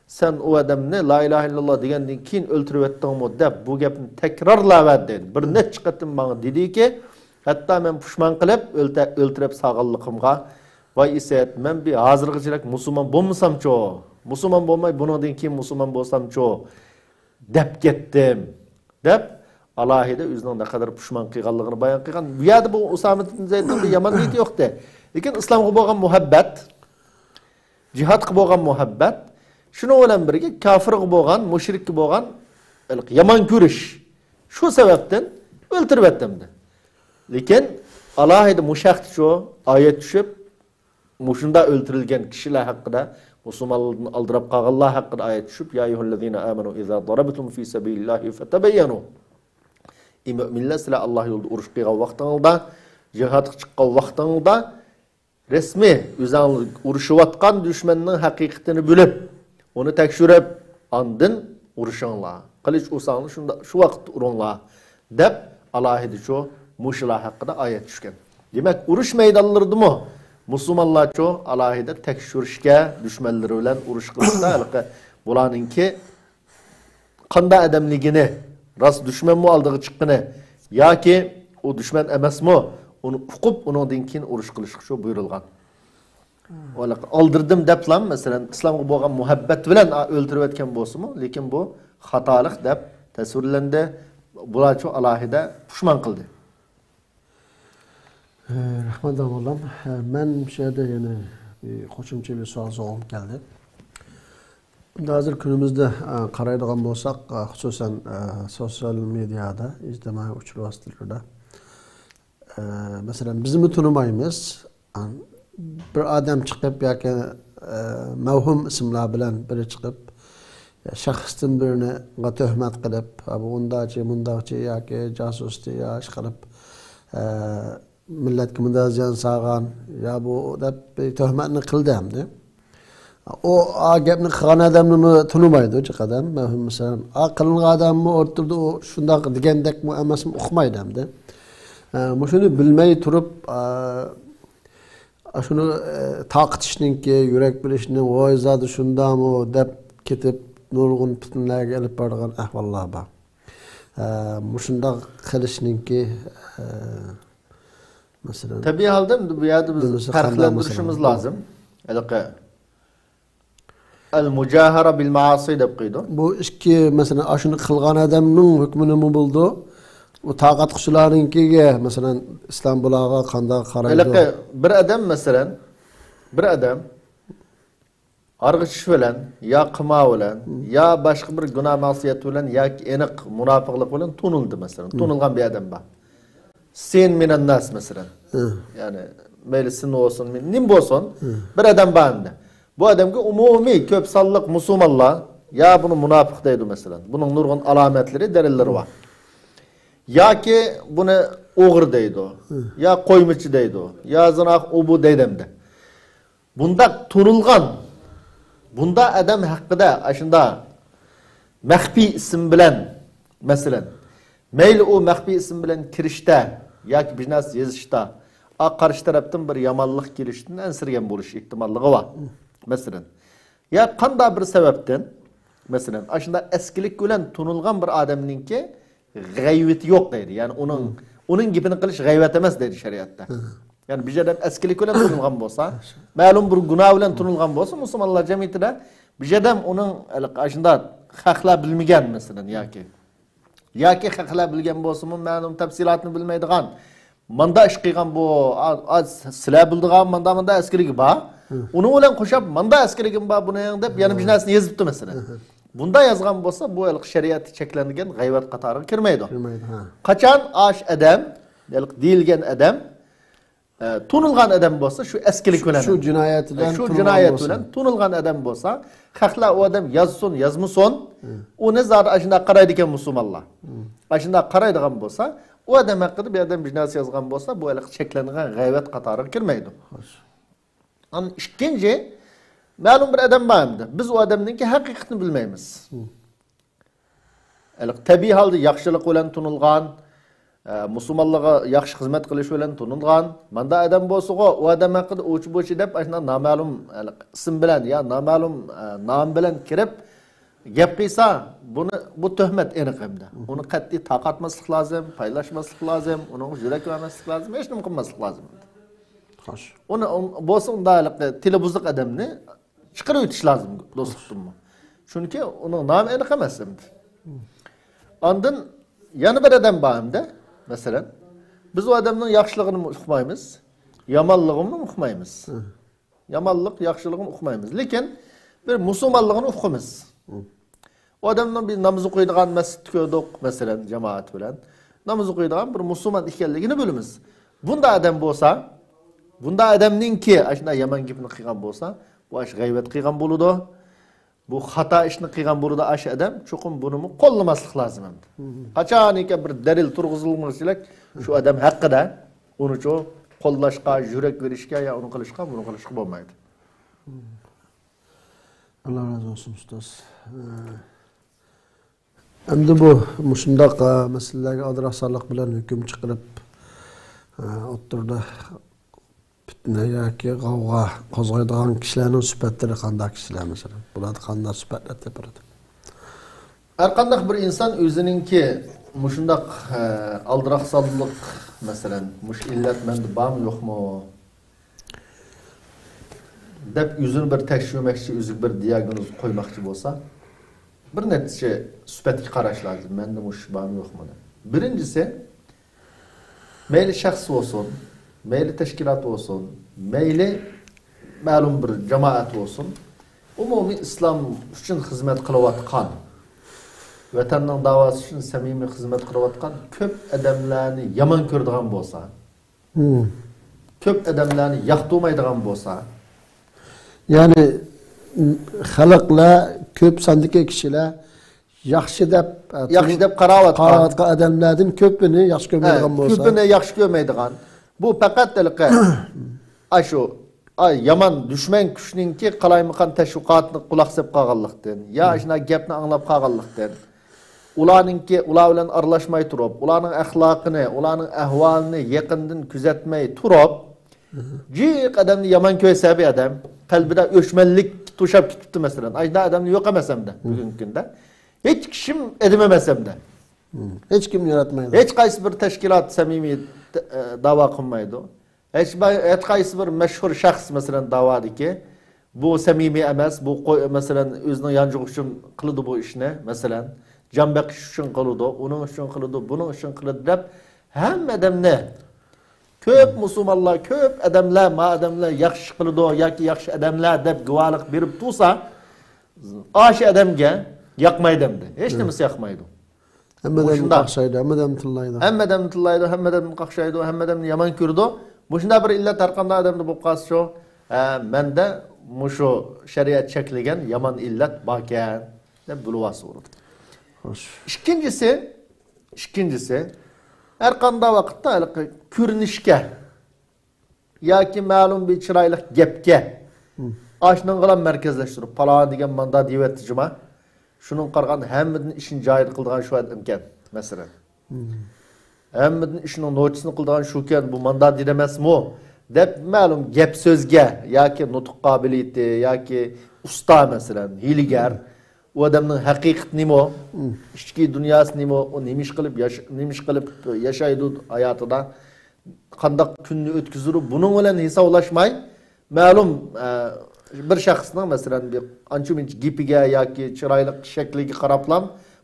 سەن ئۇ ئادەمنى لا ئىلاھە ئىللاللاھ دېگەندىن كېيىن ئۆلتۈرۈۋەتتىڭمۇ؟» دەپ، بۇ گەپنى تەكرارلاۋەردى. بىر نەچچە قېتىم ماڭا دېدىكى، ھەتتا مەن پۇشمان قىلىپ، ئۆلتە-، ئۆلتۈرۈپ سالغانلىقىمغا، «ۋاي ئىسىت، مەن بىر ھازىرغىچىلىك مۇسۇلمان بولمىسامچۇ؟ مۇسۇلمان بولماي، بۇنىڭدىن كېيىن مۇسۇلمان بولسامچۇ؟» دەپ كەتتىم، دەپ ئالاھىدە ئۆزىنىڭ نەقەدەر پۇشمان قىلغانلىقىنى بايان قىلغان. بۇ يەردە بۇ ئۇسامە ئىبن زەيدنىڭ بىر يامان نىيىتى يوقتى. لېكىن ئىسلامغا بولغان مۇھەببەت، جىھادقا بولغان مۇھەببەت، شۇنىڭ بىلەن بىرگە كاپىرغا بولغان، مۇشرىككە بولغان يامان كۆرۈش، شۇ سەۋەبتىن ئۆلتۈرۈۋەتتىم دېدى. لېكىن ئالاھىدە مۇشۇ ھەقتىچۇ ئايەت چۈشۈپ، مۇشۇنداق ئۆلتۈرۈلگەن كىشىلەر ھەققىدە، مۇسۇلمانلاردىن ئالدىراپ قالغانلار ھەققىدە ئايەت چۈشۈپ، «يا أيها الذين آمنوا إذا ضربتم في سبيل الله فتبينوا». ئەي مۆمىنلەر، سىلەر ئاللاھ يولىدا ئۇرۇش قىلغان ۋاقتىڭلاردا، جىھادقا چىققان ۋاقتىڭلاردا، رەسمىي ئۆزۈڭلار ئۇرۇشۇۋاتقان دۈشمەننىڭ ھەقىقىتىنى بىلىپ، ئۇنى تەكشۈرۈپ، ئاندىن ئۇرۇشۇڭلار. قىلىچ ئۇرساڭلار شۇندا، شۇ ۋاقىتتا ئۇرۇڭلار، دەپ ئالاھىدىچۇ مۇشۇلار ھەققىدە ئايەت چۈشكەن. دېمەك، ئۇرۇش مەيدانلىرىدىمۇ مۇسۇلمانلارچۇ ئالاھىدە تەكشۈرۈشكە، دۈشمەنلىرى بىلەن ئۇرۇش قىلىشتا ھېلىقى بۇلارنىڭكى قانداق ئادەملىكىنى، راست دۈشمەنمۇ ئالدىغا چىققىنى ياكى ئۇ دۈشمەن ئەمەسمۇ، ئۇنى ئۇقۇپ، ئۇنىڭدىن كېيىن ئۇرۇش قىلىشقىچۇ بۇيرۇلغان. ئالدىردىم دەپلا، مەسىلەن، ئىسلامغا بولغان مۇھەببەت بىلەن ئۆلتۈرۈۋەتكەن بولسىمۇ، لېكىن بۇ خاتالىق دەپ تەسۋىرلەندى. بۇلارچۇ ئالاھىدە پۇشمان قىلدى. ئە، رەھمەت، داۋۇللام. ئە، مەن شۇ يەردە يەنە بىر قوشۇمچە بىر سوئال سورىغۇم كەلدى. ئەمدى ھازىر كۈنىمىزدە، ئە، قارايدىغان بولساق، ئە، خۇسۇسەن، ئە، سوتسىيال مېدىيادا، ئىجتىمائىي ئۇچۇر ۋاسىتىلىرىدا، ئە، مەسىلەن، بىزمۇ تونۇمايمىز. بىر ئادەم چىقىپ ياكى، ئە، مەۋھۇم ئىسىملار بىلەن بىرى چىقىپ، شەخستىن بىرىنىڭغا تۆھمەت قىلىپ، ھە، بۇ ئۇنداقچى، مۇنداقچى ياكى جاسۇسچى يا ئىشقىلىپ، ئە، مىللەتكە مۇنداق زىيان سالغان، يا بۇ دەپ بىر تۆھمەتنى قىلدى ئەمدى. ئۇ، ئا، گەپنى قىلغان ئادەمنىمۇ تونۇمايدۇ جىق ئادەم. مەسىلەن، ئا، قىلىنغان ئادەممۇ ئوتتۇرىدا ئۇ شۇنداق دېگەندەكمۇ ئەمەسمۇ ئۇقمايدۇ ئەمدى. ئە، مۇشۇنى بىلمەي تۇرۇپ، ئا، ئاشۇنى، ئە، تارقىتىشنىڭكى، يۈرەك بېرىشنىڭ، ۋاي زادى شۇنداقمۇ دەپ كېتىپ، نۇرغۇن پىتنىلەرگە ئېلىپ بارىدىغان ئەھۋاللار بار. ئە، مۇشۇنداق قىلىشنىڭكى، ئە، مەسىلەن، تەبىئىي ھالدا ئەمدى بۇ يەردە بىز بىلمىسە قانداق پەرقلەندۈرۈشىمىز مەسىلەن؟ لازىم. ھېلىقى ئەل مۇجاھەرە بىل مەئاسى دەپ قويىدۇ. بۇ ئىككى، مەسىلەن، ئاشۇنى قىلغان ئادەمنىڭ ھۆكمى نېمە بولىدۇ؟ ئۇ تارقاتقۇچىلارنىڭكىگە، مەسىلەن، ئىسلام بۇلارغا قانداق قارايدۇ؟ ھېلىقى بىر ئادەم، مەسىلەن، بىر ئادەم ھارغىچىش بىلەن، يا قىمار بىلەن، يا باشقا بىر گۇناھ مەسىيەت بىلەن ياكى ئېنىق مۇناپىقلىق بىلەن تونۇلدى، مەسىلەن. تونۇلغان بىر ئادەم بار. سىن مىنەن ناس، مەسىلەن. يەنى مەيلى سىن بولسۇن، نېمە بولسۇن، بىر ئادەم بار ئەمدى. بۇ ئادەمگە ئومۇمىي كۆپ سانلىق مۇسۇلمانلار يا بۇنى مۇناپىق دەيدۇ، مەسىلەن. بۇنىڭ نۇرغۇن ئالامەتلىرى، دەلىللىرى بار. ياكى بۇنى ئوغرى دەيدۇ، يا قويمىچى دەيدۇ، يا زىنا ئۇ بۇ دەيدۇ ئەمدى. بۇنداق تونۇلغان، بۇنداق ئادەم ھەققىدە ئاشۇنداق مەخپىي ئىسىم بىلەن، مەسىلەن، مەيلى ئۇ مەخپىي ئىسىم بىلەن كىرىشتە ياكى بىر نەرسە يېزىشتا، ئا، قارشى تەرەپتىن بىر يامانلىق كېلىشىدىن ئەنسىرىگەن بولۇش ئېھتىماللىقى بار. مەسىلەن، يا قانداق بىر سەۋەبتىن، مەسىلەن، ئاشۇنداق ئەسكىلىك بىلەن تونۇلغان بىر ئادەمنىڭكى غەيۋىتى يوق دەيدۇ. يەنى ئۇنىڭ، ئۇنىڭ گېپىنى قىلىش غەيۋەت ئەمەس دەيدۇ شەرىئەتتە. يەنى بىر ئادەم ئەسكىلىك بىلەن تونۇلغان بولسا، مەلۇم بىر گۇناھ بىلەن تونۇلغان بولسا، مۇسۇلمانلار جەمئىيىتىدە بىر ئادەم ئۇنىڭ ھېلىقى ئاشۇنداق خەقلەر بىلمىگەن، مەسىلەن، ياكى، ياكى خەقلەر بىلگەن بولسىمۇ، مەلۇم تەپسىلاتنى بىلمەيدىغان، ماندا ئىش قىلغان بۇ، ئا، ئا، سىلەر بىلىدىغان ماندا، ماندا ئەسكىلىكى بار. ئۇنىڭ بىلەن قوشاپ ماندا ئەسكىلىكىم بار بۇنىڭ دەپ يەنە بىر نەرسىنى يېزىپتۇ، مەسىلەن. بۇنداق يازغان بولسا، بۇ ھېلىقى شەرىئەتتە چەكلەنگەن غەيۋەت قاتارىغا كىرمەيدۇ. كىرمەيدۇ، ھە. قاچان ئاش ئادەم، ھېلىقى دېيىلگەن ئادەم، ئە، تونۇلغان ئادەم بولسا، شۇ ئەسكىلىك شۇ، بىلەن، شۇ جىنايەت بىلەن شۇ تونۇلغان جىنايەت بولسا. بىلەن تونۇلغان ئادەم بولسا، خەقلەر ئۇ ئادەم يازسۇن، يازمىسۇن، ئۇنى زادى ئاشۇنداق قارايدىكەن مۇسۇلمانلار. ئاشۇنداق قارايدىغان بولسا، ئۇ ئادەم ھەققىدە بىر ئادەم بىر نەرسە يازغان بولسا، بۇ ھېلىقى چەكلەنگەن غەيۋەت قاتارىغا كىرمەيدۇ. خوش. ئاندىن ئىككىنچى، مەلۇم بىر ئادەم بار ئەمدى. بىز ئۇ ئادەمنىڭكى ھەقىقىتىنى بىلمەيمىز. ھېلىقى تەبىئىي ھالدا ياخشىلىق بىلەن تونۇلغان، ئە، مۇسۇلمانلارغا ياخشى خىزمەت قىلىش بىلەن تونۇلغان، ماندا ئادەم بولسىغۇ، ئۇ ئادەم ھەققىدە ئۇچى-بۇچى دەپ، ئاشۇنداق نامەلۇم، ھېلىقى ئىسىم بىلەن يا نامەلۇم، ئە، نام بىلەن كىرىپ، گەپ قىلسا، بۇنى، بۇ تۆھمەت ئېنىق ئەمدى. ئۇنى قەتئىي تارقاتماسلىق لازىم، پايلاشماسلىق لازىم، ئۇنىڭغا يۈرەك بەرمەسلىك لازىم، ھېچنېمە قىلماسلىق لازىم. خوش. ئۇنى، ئۇن-، بولسا ئۇنداق ھېلىقى تىلى بۇزۇق ئادەمنى چىقىرىۋېتىش لازىم دوستلۇقتىنمۇ. چۈنكى ئۇنىڭ نامى ئېنىق ئەمەس ئەمدى. ئاندىن يەنە بىر ئادەم بار ئەمدى، مەسىلەن، بىز ئۇ ئادەمنىڭ ياخشىلىقىنىمۇ ئۇقمايمىز، يامانلىقىنىمۇ ئۇقمايمىز. يامانلىق، ياخشىلىقىنى ئۇقمايمىز. لېكىن بىر مۇسۇلمانلىقىنى ئۇقىمىز. ئۇ ئادەمنىڭ بىر ناماز ئوقۇيدىغان، مەسچىتتە كۆردۇق، مەسىلەن، جامائەت بىلەن ناماز ئوقۇيدىغان بىر مۇسۇلمان ئىكەنلىكىنى بىلىمىز. بۇنداق ئادەم بولسا، بۇنداق ئادەمنىڭكى ئاشۇنداق يامان گېپىنى قىلغان بولسا، بۇ ئاش غەيۋەت قىلغان بولىدۇ. بۇ خاتا ئىشنى قىلغان بولىدۇ ئاشۇ ئادەم، چوقۇم بۇنىمۇ قوللىماسلىق لازىم ئەمدى. قاچانكى بىر دەلىل تۇرغۇزۇلمىغۇچىلىك شۇ ئادەم ھەققىدە ئۇنىچۇ قوللاشقا، يۈرەك بېرىشكە يا ئۇنى قىلىشقا، بۇنى قىلىشقا بولمايدۇ. ئاللا رازى بولسۇن، ئۇستاز. ئەمدى بۇ مۇشۇنداق، ئە، مەسىلىلەرگە ئالدىراقسانلىق بىلەن ھۆكۈم چىقىرىپ، ئە، ئوتتۇرىدا پىتنە ياكى غەۋغا قوزغايدىغان كىشىلەرنىڭ سۈپەتلىرى قانداق كىشىلەر، مەسىلەن؟ بۇلاردا قانداق سۈپەتلەر تېپىلىدۇ؟ ھەرقانداق بىر ئىنسان ئۆزىنىڭكى مۇشۇنداق، ئە، ئالدىراقسانلىق، مەسىلەن، مۇشۇ ئىللەت مەندە بارمۇ، يوقمۇ؟ دەپ ئۆزىنى بىر تەكشۈرمەكچى، ئۆزىگە بىر دىياگنوز قويماقچى بولسا، بىر نەچچە سۈپەتكە قاراش لازىم، مەندە مۇشۇ بارمۇ يوقمۇ دەپ. بىرىنچىسى، مەيلى شەخس بولسۇن، مەيلى تەشكىلات بولسۇن، مەيلى مەلۇم بىر جامائەت بولسۇن، ئومۇمىي ئىسلام ئۈچۈن خىزمەت قىلىۋاتقان، ۋەتەننىڭ داۋاسى ئۈچۈن سەمىمىي خىزمەت قىلىۋاتقان كۆپ ئادەملەرنى يامان كۆرىدىغان بولسا، كۆپ ئادەملەرنى ياقتۇرمايدىغان بولسا، يەنى خەلقلەر، كۆپ ساندىكى كىشىلەر ياخشى دەپ، ياخشى دەپ قاراۋاتقان، قاراۋاتقان ئادەملەردىن كۆپىنى ياخشى كۆرمەيدىغان بولسا، كۆپىنى ياخشى كۆرمەيدىغان. بۇ پەقەت ھېلىقى ئاشۇ، ئاي، يامان دۈشمەن كۈچنىڭكى قالايمىقان تەشۋىقاتىغا قۇلاق سېلىپ قالغانلىقتىن، يا ئاشۇنداق گەپنى ئاڭلاپ قالغانلىقتىن، ئۇلارنىڭكى، ئۇلار بىلەن ئارىلاشماي تۇرۇپ، ئۇلارنىڭ ئەخلاقىنى، ئۇلارنىڭ ئەھۋالىنى يېقىندىن كۆزەتمەي تۇرۇپ، جىق ئادەمنى يامان كۆرسە بىر ئادەم، قەلبىدە ئۆچمەنلىك توشاپ كېتىپتۇ، مەسىلەن. ئاشۇنداق ئادەمنى يوق ئەمەس ئەمدى بۈگۈنكى كۈندە. ھېچ كىشىم ئادەم ئەمەس ئەمدى. ھېچ كىم ياراتمايدۇ. ھېچ قايسى بىر تەشكىلات سەمىمىي، ئە، داۋا قىلمايدۇ. ھېچ، ھېچ قايسى بىر مەشھۇر شەخس، مەسىلەن، داۋادىكى، بۇ سەمىمىي ئەمەس، بۇ قوي، مەسىلەن، ئۆزىنىڭ يانچۇقى ئۈچۈن قىلىدۇ بۇ ئىشنى، مەسىلەن، جان بېقىش ئۈچۈن قىلىدۇ، ئۇنىڭ ئۈچۈن قىلىدۇ، بۇنىڭ ئۈچۈن قىلىدۇ دەپ، ھەممە ئادەمنى، كۆپ مۇسۇلمانلار، كۆپ ئادەملەر، ما ئادەملەر ياخشى قىلىدۇ ياكى ياخشى ئادەملەر دەپ گۇۋاھلىق بېرىپ تۇرسا، ئاشۇ ئادەمگە ياقمايدۇ ئەمدى. ھېچ نېمىسى ياقمايدۇ. ھەممە ئادەمنى قاقشايدۇ، ھەممە ئادەمنى تىللايدۇ. ھەممە ئادەمنى تىللايدۇ، ھەممە ئادەمنى قاقشايدۇ، ھەممە ئادەمنى يامان كۆرىدۇ. مۇشۇنداق بىر ئىللەت ھەر قانداق ئادەمدە بولۇپ قالسا شۇ، ھە، مەندە مۇشۇ شەرىئەت چەكلىگەن يامان ئىللەت باركەن دەپ بىلىۋالسا بولىدۇ. خوش. ئىككىنچىسى، ئىككىنچىسى، ھەر قانداق ۋاقىتتا ھېلىقى كۆرۈنۈشكە ياكى مەلۇم بىر چىرايلىق گەپكە، ئاشۇنىڭغىلا مەركەزلەشتۈرۈپ، پالان دېگەن ماندا دېيىۋەتتى جۇما. شۇنىڭغا قارىغاندا ھەممىدىن ئىشنى جايىدا قىلىدىغان شۇ ئادەمكەن، مەسىلەن. ھەممىدىن ئىشنىڭ نوچىسىنى قىلىدىغان شۇكەن، بۇ ماندا دېدى ئەمەسمۇ؟ دەپ مەلۇم گەپ سۆزگە ياكى نۇتۇق قابىلىيىتى ياكى ئۇستا، مەسىلەن، ھىيلىگەر، ئۇ ئادەمنىڭ ھەقىقىتى نېمە؟ ئىچكى دۇنياسى نېمە؟ ئۇ نېمە ئىش قىلىپ ياش-، نېمە ئىش قىلىپ ياشايدۇ ھاياتىدا؟ قانداق كۈننى ئۆتكۈزىدۇ؟ بۇنىڭ بىلەن ھېسابلاشماي، مەلۇم، ئە، بىر شەخسنىڭ، مەسىلەن، بىر ئانچە-مۇنچە گېپىگە ياكى چىرايلىق شەكلىگە قاراپلا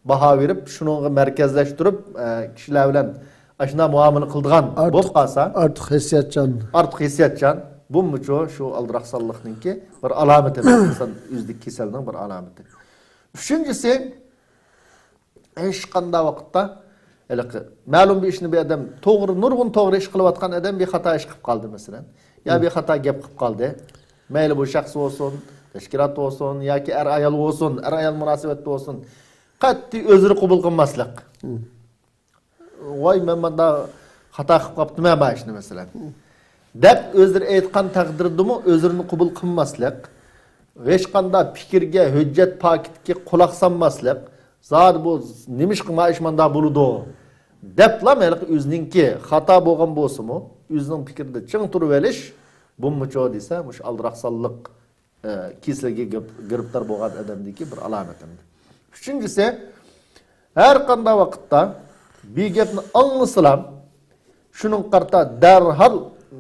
باھا بېرىپ، شۇنىڭغا مەركەزلەشتۈرۈپ، ئە، كىشىلەر بىلەن ئاشۇنداق مۇئامىلە قىلىدىغان بولۇپ قالسا، ئارتۇق ھېسسىياتچان. ئارتۇق ھېسسىياتچان. بۇمۇچۇ شۇ ئالدىراقسانلىقنىڭكى بىر ئالامىتى، ئىنسان ئۆزىدىكى كېسەلنىڭ بىر ئالامىتى. ئۈچىنچىسى، ھېچقانداق ۋاقىتتا ھېلىقى مەلۇم بىر ئىشنى بىر ئادەم توغرا، نۇرغۇن توغرا ئىش قىلىۋاتقان ئادەم بىر خاتا ئىش قىلىپ قالدى، مەسىلەن. يا بىر خاتا گەپ قىلىپ قالدى. مەيلى بۇ شەخس بولسۇن، تەشكىلات بولسۇن ياكى ئەر-ئايال بولسۇن، ئەر-ئايال مۇناسىۋەتتە بولسۇن. قەتئىي ئۆزرە قوبۇل قىلماسلىق. ۋاي، مەن ماندا خاتا قىلىپ قاپتىمەن ما ئىشنى، مەسىلەن، دەپ ئۆزلىرى ئېيتقان تەقدىردىمۇ ئۆزلىرىنى قوبۇل قىلماسلىق، ھېچقانداق پىكىرگە، ھۆججەت پاكىتىگە قۇلاق سالماسلىق، زادى بۇ نېمىشقا ما ئىش ماندا بولىدۇ دەپلا ھېلىقى ئۆزىنىڭكى خاتا بولغان بولسىمۇ، ئۆزىنىڭ پىكرىدە چىڭ تۇرۇۋېلىش، بۇمۇچۇ دېسە، مۇشۇ ئالدىراقسانلىق ئە، كېسىلىگە گىرىپ-، گىرىپتار بولغان ئادەمدىكى بىر ئالامەت ئەمدى. ئۈچىنچىسى، ھەر قانداق ۋاقىتتا بىر گەپنى ئاڭلىسىلا، شۇنىڭغا قارىتا دەرھال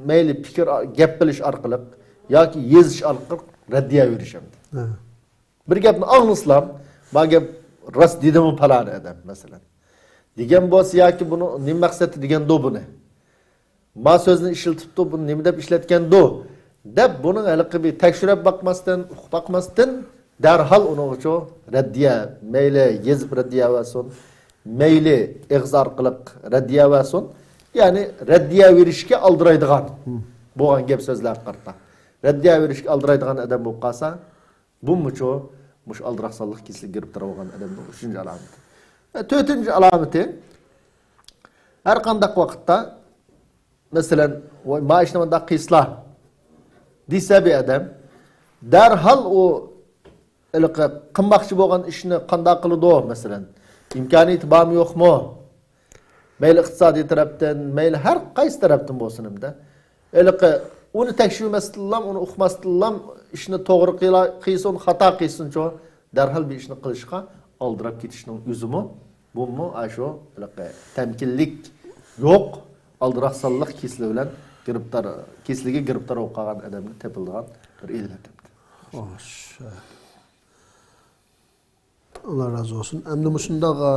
مەيلى پىكىر، گەپ قىلىش ئارقىلىق ياكى يېزىش ئارقىلىق رەددىيە بېرىش ئەمدى. ھە. بىر گەپنى ئاڭلىسىلا، ما گەپ راست دېدىمۇ پالانى ئادەم، مەسىلەن. دېگەن بولسا ياكى بۇنى نېمە مەقسەتتە دېگەندۇ بۇنى؟ ما سۆزنى ئىشلىتىپتۇ، بۇنى نېمە دەپ ئىشلەتكەندۇ؟ دەپ بۇنىڭ ھېلىقى بىر تەكشۈرۈپ باقماستىن، ئۇقۇپ باقماستىن، دەرھال ئۇنىڭغىچۇ رەددىيە، مەيلى يېزىپ رەددىيە بەرسۇن، مەيلى ئېغىز ئارقىلىق رەددىيە بەرسۇن. يەنى رەددىيە بېرىشكە ئالدىرايدىغان بولغان گەپ سۆزلەرگە قارىتا. رەددىيە بېرىشكە ئالدىرايدىغان ئادەم بولۇپ قالسا، بۇمۇچۇ مۇشۇ ئالدىراقسانلىق كېسىلىگە گىرىپتار بولغان ئادەمنىڭ ئۈچىنچى ئالامىتى. ئە، تۆتىنچى ئالامىتى، ھەر قانداق ۋاقىتتا، مەسىلەن، ۋاي، ما ئىشنى مۇنداق قىلسىلا دېسە بىر ئادەم، دەرھال ئۇ ھېلىقى قىلماقچى بولغان ئىشنى قانداق قىلىدۇ، مەسىلەن، ئىمكانىيىتى بارمۇ يوقمۇ؟ مەيلى ئىقتىسادىي تەرەپتىن، مەيلى ھەر قايسى تەرەپتىن بولسۇن ئەمدى. ھېلىقى ئۇنى تەكشۈرمەستىنلام، ئۇنى ئۇقماستىنلا ئىشنى توغرا قىلا-، قىلسۇن، خاتا قىلسۇنچۇ، دەرھال بىر ئىشنى قىلىشقا ئالدىراپ كېتىشنىڭ ئۆزىمۇ، بۇمۇ ئاشۇ ھېلىقى تەمكىنلىك يوق، ئالدىراقسانلىق كېسىلى بىلەن گىرىپتار، كېسىلىگە گىرىپتار بولۇپ قالغان ئادەمگە تېپىلىدىغان بىر ئىللەت. خوش. ئاللا رازى بولسۇن. ئەمدى مۇشۇنداق، ئە،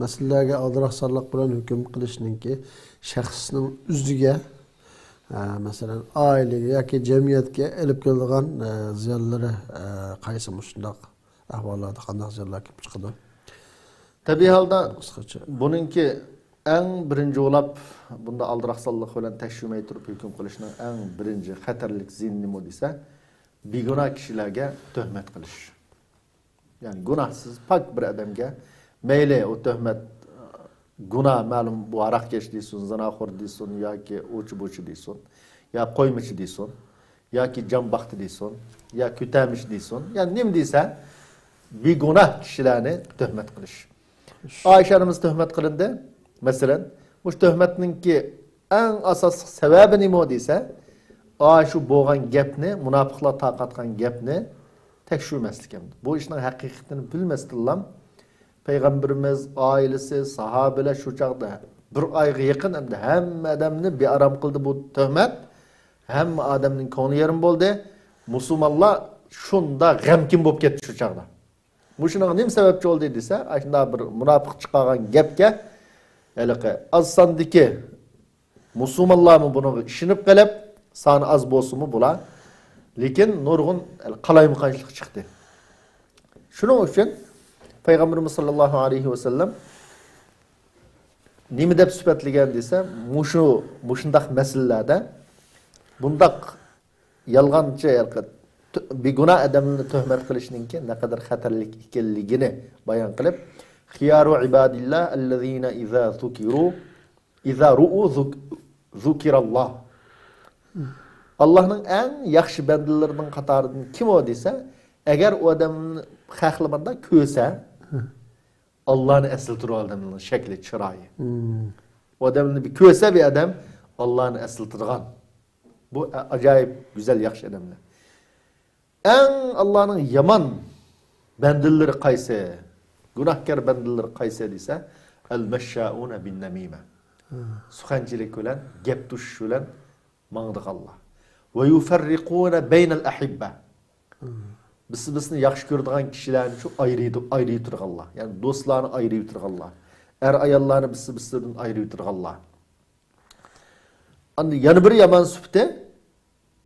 مەسىلىلەرگە ئالدىراقسانلىق بىلەن ھۆكۈم قىلىشنىڭكى شەخسنىڭ ئۆزىگە، ئە، مەسىلەن، ئائىلىگە ياكى جەمئىيەتكە ئېلىپ كېلىدىغان، ئە، زىيانلىرى، ئە، قايسى مۇشۇنداق ئەھۋاللاردا قانداق زىيانلار كېلىپ چىقىدۇ؟ تەبىئىي ھالدا قىسقىچە. بۇنىڭكى ئەڭ بىرىنچى بولاپ بۇنداق ئالدىراقسانلىق بىلەن تەكشۈرمەي تۇرۇپ ھۆكۈم قىلىشنىڭ ئەڭ بىرىنچى خەتەرلىك زىيىنى نېمە دېسە، بىگۇناھ كىشىلەرگە تۆھمەت قىلىش. يەنى گۇناھسىز، پاك بىر ئادەمگە مەيلى ئۇ تۆھمەت، گۇناھ، مەلۇم، بۇ ھاراقكەش دېسۇن، زىناخور دېسۇن ياكى ئۇچى-بۇچى دېسۇن، يا قويمىچى دېسۇن، ياكى جان باقتى دېسۇن، يا كۆتەمىش دېسۇن، يا نېمە دېسە، بىگۇناھ كىشىلەرنى تۆھمەت قىلىش. ئائىشە ئانىمىز تۆھمەت قىلىندى. مەسىلەن، مۇشۇ تۆھمەتنىڭكى ئەڭ ئاساسلىق سەۋەبى نېمە دېسە، ئاشۇ بولغان گەپنى، مۇناپىقلار تارقاتقان گەپنى تەكشۈرمەسلىك ئەمدى. بۇ ئىشنىڭ ھەقىقىتىنى بىلمەستىنلام، پەيغەمبىرىمىز، ئائىلىسى، ساھابىلەر شۇ چاغدا بىر ئايغا يېقىن ئەمدى ھەممە ئادەمنى بىئارام قىلدى بۇ تۆھمەت. ھەممە ئادەمنىڭ كۆڭلى يېرىم بولدى. مۇسۇلمانلار شۇنداق غەمكىن بولۇپ كەتتى شۇ چاغدا. مۇشۇنىڭغا نېمە سەۋەبچى بولدى دېسە، ئاشۇنداق بىر مۇناپىق چىقارغان گەپكە ھېلىقى ئاز ساندىكى مۇسۇلمانلارمۇ بۇنىڭغا ئىشىنىپ قېلىپ، سانى ئاز بولسىمۇ بۇلار، لېكىن نۇرغۇن قالايمىقانچىلىق چىقتى. شۇنىڭ ئۈچۈن پەيغەمبىرىمىز ساللاللاھۇ ئەلەيھى ۋەسەللەم نېمە دەپ سۈپەتلىگەن دېسە، مۇشۇ، مۇشۇنداق مەسىلىلەردە بۇنداق يالغانچى، بىگۇناھ ئادەمنى تۆھمەت قىلىشنىڭكى نەقەدەر خەتەرلىك ئىكەنلىكىنى بايان قىلىپ، خىيارۇ ئىبادىللا ئەللەزىنە ئىزا زۇكىرۇ، ئىزا رۇئۇ زۇك-، زۇكىراللا. ئاللاھنىڭ ئەڭ ياخشى بەندىلىرىنىڭ قاتارىدىن كىم ئۇ دېسە، ئەگەر ئۇ ئادەمنى خەقلىماندا كۆرسە، ئاللانى ئەسلىتىدۇ ئادەمنىڭ شەكلى، چىرايى. ئۇ ئادەمنى بىر كۆرسە بىر ئادەم ئاللانى ئەسلىتىدىغان. بۇ ئە-، ئاجايىپ گۈزەل، ياخشى ئادەملەر. ئەڭ ئاللانىڭ يامان بەندىلىرى قايسى؟ گۇناھكار بەندىلىرى قايسى دېسە، ئەل مەششائۇنە بىن نەمىمە. سۇخەنچىلىك بىلەن، گەپ توشۇش بىلەن ماڭىدىغانلار. ۋە يۇفەررىقۇنە بەينەل ئەھىببە. بىز بىزنى ياخشى كۆرىدىغان كىشىلەرنى شۇ ئايرىيدۇ، ئايرىيتىدىغانلار. يەنى دوستلارنى ئايرىيتىدىغانلار. ئەر-ئاياللارنى بىز بىزلىرىدىن ئايرىيتىدىغانلار. ئاندىن يەنە بىر يامان سۈپىتى،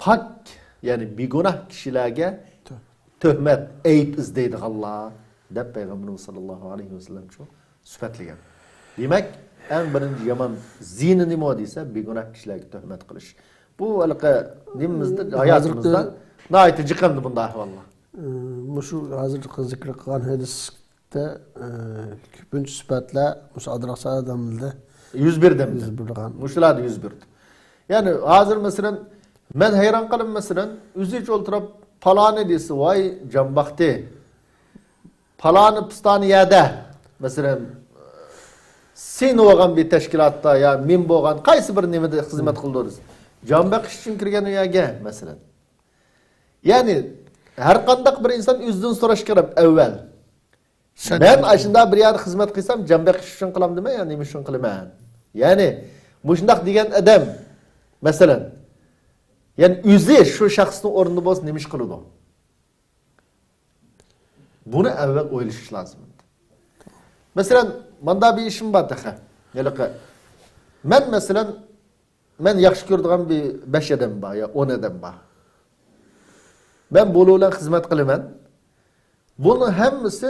پاك، يەنى بىگۇناھ كىشىلەرگە تۆ-، تۆھمەت، ئەيىب ئىزدەيدىغانلار، دەپ پەيغەمبىرىمىز ساللاللاھۇ ئەلەيھى ۋەسەللەم شۇ سۈپەتلىگەن. دېمەك، ئەڭ بىرىنچى يامان زىنا نېمە دېسە، بىگۇناھ كىشىلەرگە تۆھمەت قىلىش. بۇ ھېلىقى نېمىمىزدە، ھازىرقى ھاياتىمىزدا ناھايىتى جىق ئەمدى بۇنداق ئەھۋاللار. ئى، مۇشۇ ھازىر زىكىر قىلغان ھەدىستە، ئى، كۆپىنچە سۈپەتلەر مۇشۇ ئادىراقچان ئادەملەردە يۈز بېرىدۇ ئەمدى. يۈز بېرىدىغان. مۇشۇلاردا يۈز بېرىدۇ. يەنى ھازىر مەسىلەن، مەن ھەيران قالىمەن مەسىلەن، ئۆزىچە ئولتۇرۇپ، پالانى دېسە، ۋاي، جان باقتى. پالانى پىستانى يەردە، مەسىلەن، سېنى بولغان بىر تەشكىلاتتا يا مېن بولغان قايسى بىر نېمىدە خىزمەت قىلىدۇ دېسە، جان بېقىش ئۈچۈن كىرگەن ئۇ يەرگە، مەسىلەن. يەنى، ھەر قانداق بىر ئىنسان ئۆزىدىن سوراش كېرەك ئەۋۋەل. سەن مەن ئاشۇنداق بىر يەردە خىزمەت قىلسام، جان بېقىش ئۈچۈن قىلامدىمەن يا نېمە ئۈچۈن قىلىمەن؟ يەنى، مۇشۇنداق دېگەن ئادەم، مەسىلەن، يەنى ئۆزى شۇ شەخسنىڭ ئورنىدا بولسا نېمە ئىش قىلىدۇ؟ بۇنى ئەۋۋەل ئويلىشىش لازىم. مەسىلەن، ماندا بىر ئىشىم بار تېخى. ھېلىقى، مەن، مەسىلەن، مەن ياخشى كۆرىدىغان بىر بەش ئادەم بار يا ئون ئادەم بار. مەن بۇلار بىلەن خىزمەت قىلىمەن. بۇنىڭ ھەممىسى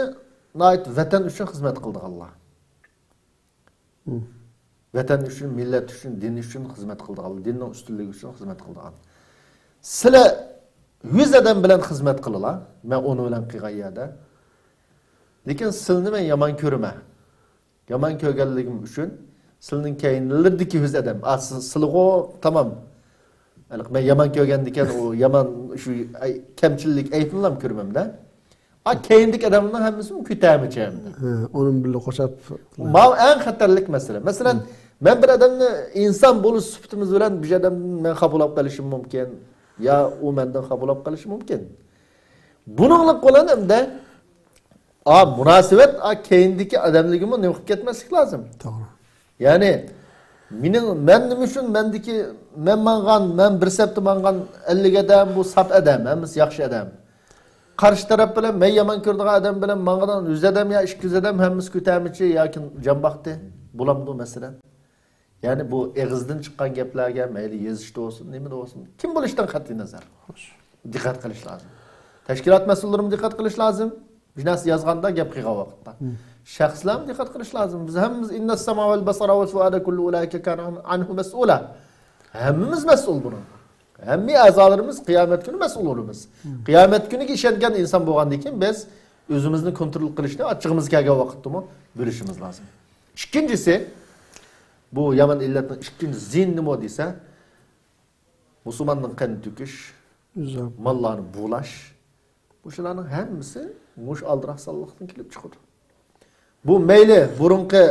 ناھايىتى ۋەتەن ئۈچۈن خىزمەت قىلىدىغانلار. ۋەتەن ئۈچۈن، مىللەت ئۈچۈن، دىن ئۈچۈن خىزمەت قىلىدىغان، دىننىڭ ئۈستۈنلۈكى ئۈچۈن خىزمەت قىلىدىغان. سىلەر يۈز ئادەم بىلەن خىزمەت قىلىلا، مەن ئۇنىڭ بىلەن قىلغان يەردە. لېكىن سىلىنى مەن يامان كۆرىمەن. يامان كۆرگەنلىكىم ئۈچۈن سىلىنىڭ كەينىلىرىدىكى يۈز ئادەم، ئا، سىز، سىلىغۇ، تامام. مەن يامان كۆرگەندىكىن، ئۇ يامان، شۇ، ئەي، كەمچىللىك، ئەيىبنىلا كۆرمەمدە. ئا، كەينىدىكى ئادەمنىڭ ھەممىسىمۇ كۆتەرمىچى ئەمدى. ھە، ئۇنىڭ بىلەن قوشاپ. ماۋۇ ئەڭ خەتەرلىك مەسىلە. مەسىلەن، مەن بىر ئادەمنى ئىنسان بولۇش سۈپىتىمىز بىلەن بىر ئادەمدىن مەن خاپا بولۇپ قېلىشىم مۇمكىن. يا ئۇ مەندىن خاپا بولۇپ قېلىشى مۇمكىن. بۇنىڭلىق بىلەن ئەمدى، ئا، مۇناسىۋەت، ئا، كەينىدىكى ئادەملىرىگىمۇ نېمە قىلىپ كەتمەسلىك لازىم. توغرا. يەنى، مېنىڭ، مەن نېمە ئۈچۈن مەندىكى، مەن ماڭغان، مەن بىر سەپتە ماڭغان ئەللىك ئادەم، بۇ ساپ ئادەم، ھەممىسى ياخشى ئادەم. قارشى تەرەپ بىلەن، مەن يامان كۆرىدىغان ئادەم بىلەن ماڭغان يۈز ئادەم يا ئىككى يۈز ئادەم ھەممىسى كۆتەرمىچى ياكى جان باقتى. بولامدۇ مەسىلەن؟ يەنى بۇ ئېغىزدىن چىققان گەپلەرگە مەيلى يېزىشتا بولسۇن، نېمىدە بولسۇن، كىم بولۇشتىن قەتئىي نەزەر، دىققەت قىلىش لازىم. تەشكىلات مەسئۇللىرىمۇ دىققەت قىلىش لازىم. بىر نەرسە يازغاندا، گەپ قىلغان ۋاقىتتا. شەخسلەرمۇ دىققەت قىلىش لازىم. بىز ھەممىمىز، ئىننەس سەمئە ۋەل بەسەرە ۋەل فۇئادە كۇللۇ ئۇلائىكە كانە ئەنھۇ مەسئۇلە. ھەممىمىز مەسئۇل بۇنىڭغا. ھەممە ئەزالىرىمىز قىيامەت كۈنى مەسئۇل بولىمىز. قىيامەت كۈنىگە ئىشەنگەن ئىنسان بولغاندىن كېيىن بىز ئۆزىمىزنى كونترول قىلىشنى ئاچچىقىمىز كەلگەن ۋاقىتتىمۇ بىلىشىمىز لازىم. ئىككىنچىسى، بۇ يامان ئىللەتنىڭ ئىككىنچى زىيىنى نېمە دېسە، مۇسۇلماننىڭ قېنىنى تۆكۈش، ماللارنى بۇلاش، مۇشۇلارنىڭ ھەممىسى مۇشۇ ئالدىراقسانلىقتىن كېلىپ چىقىدۇ. بۇ مەيلى بۇرۇنقى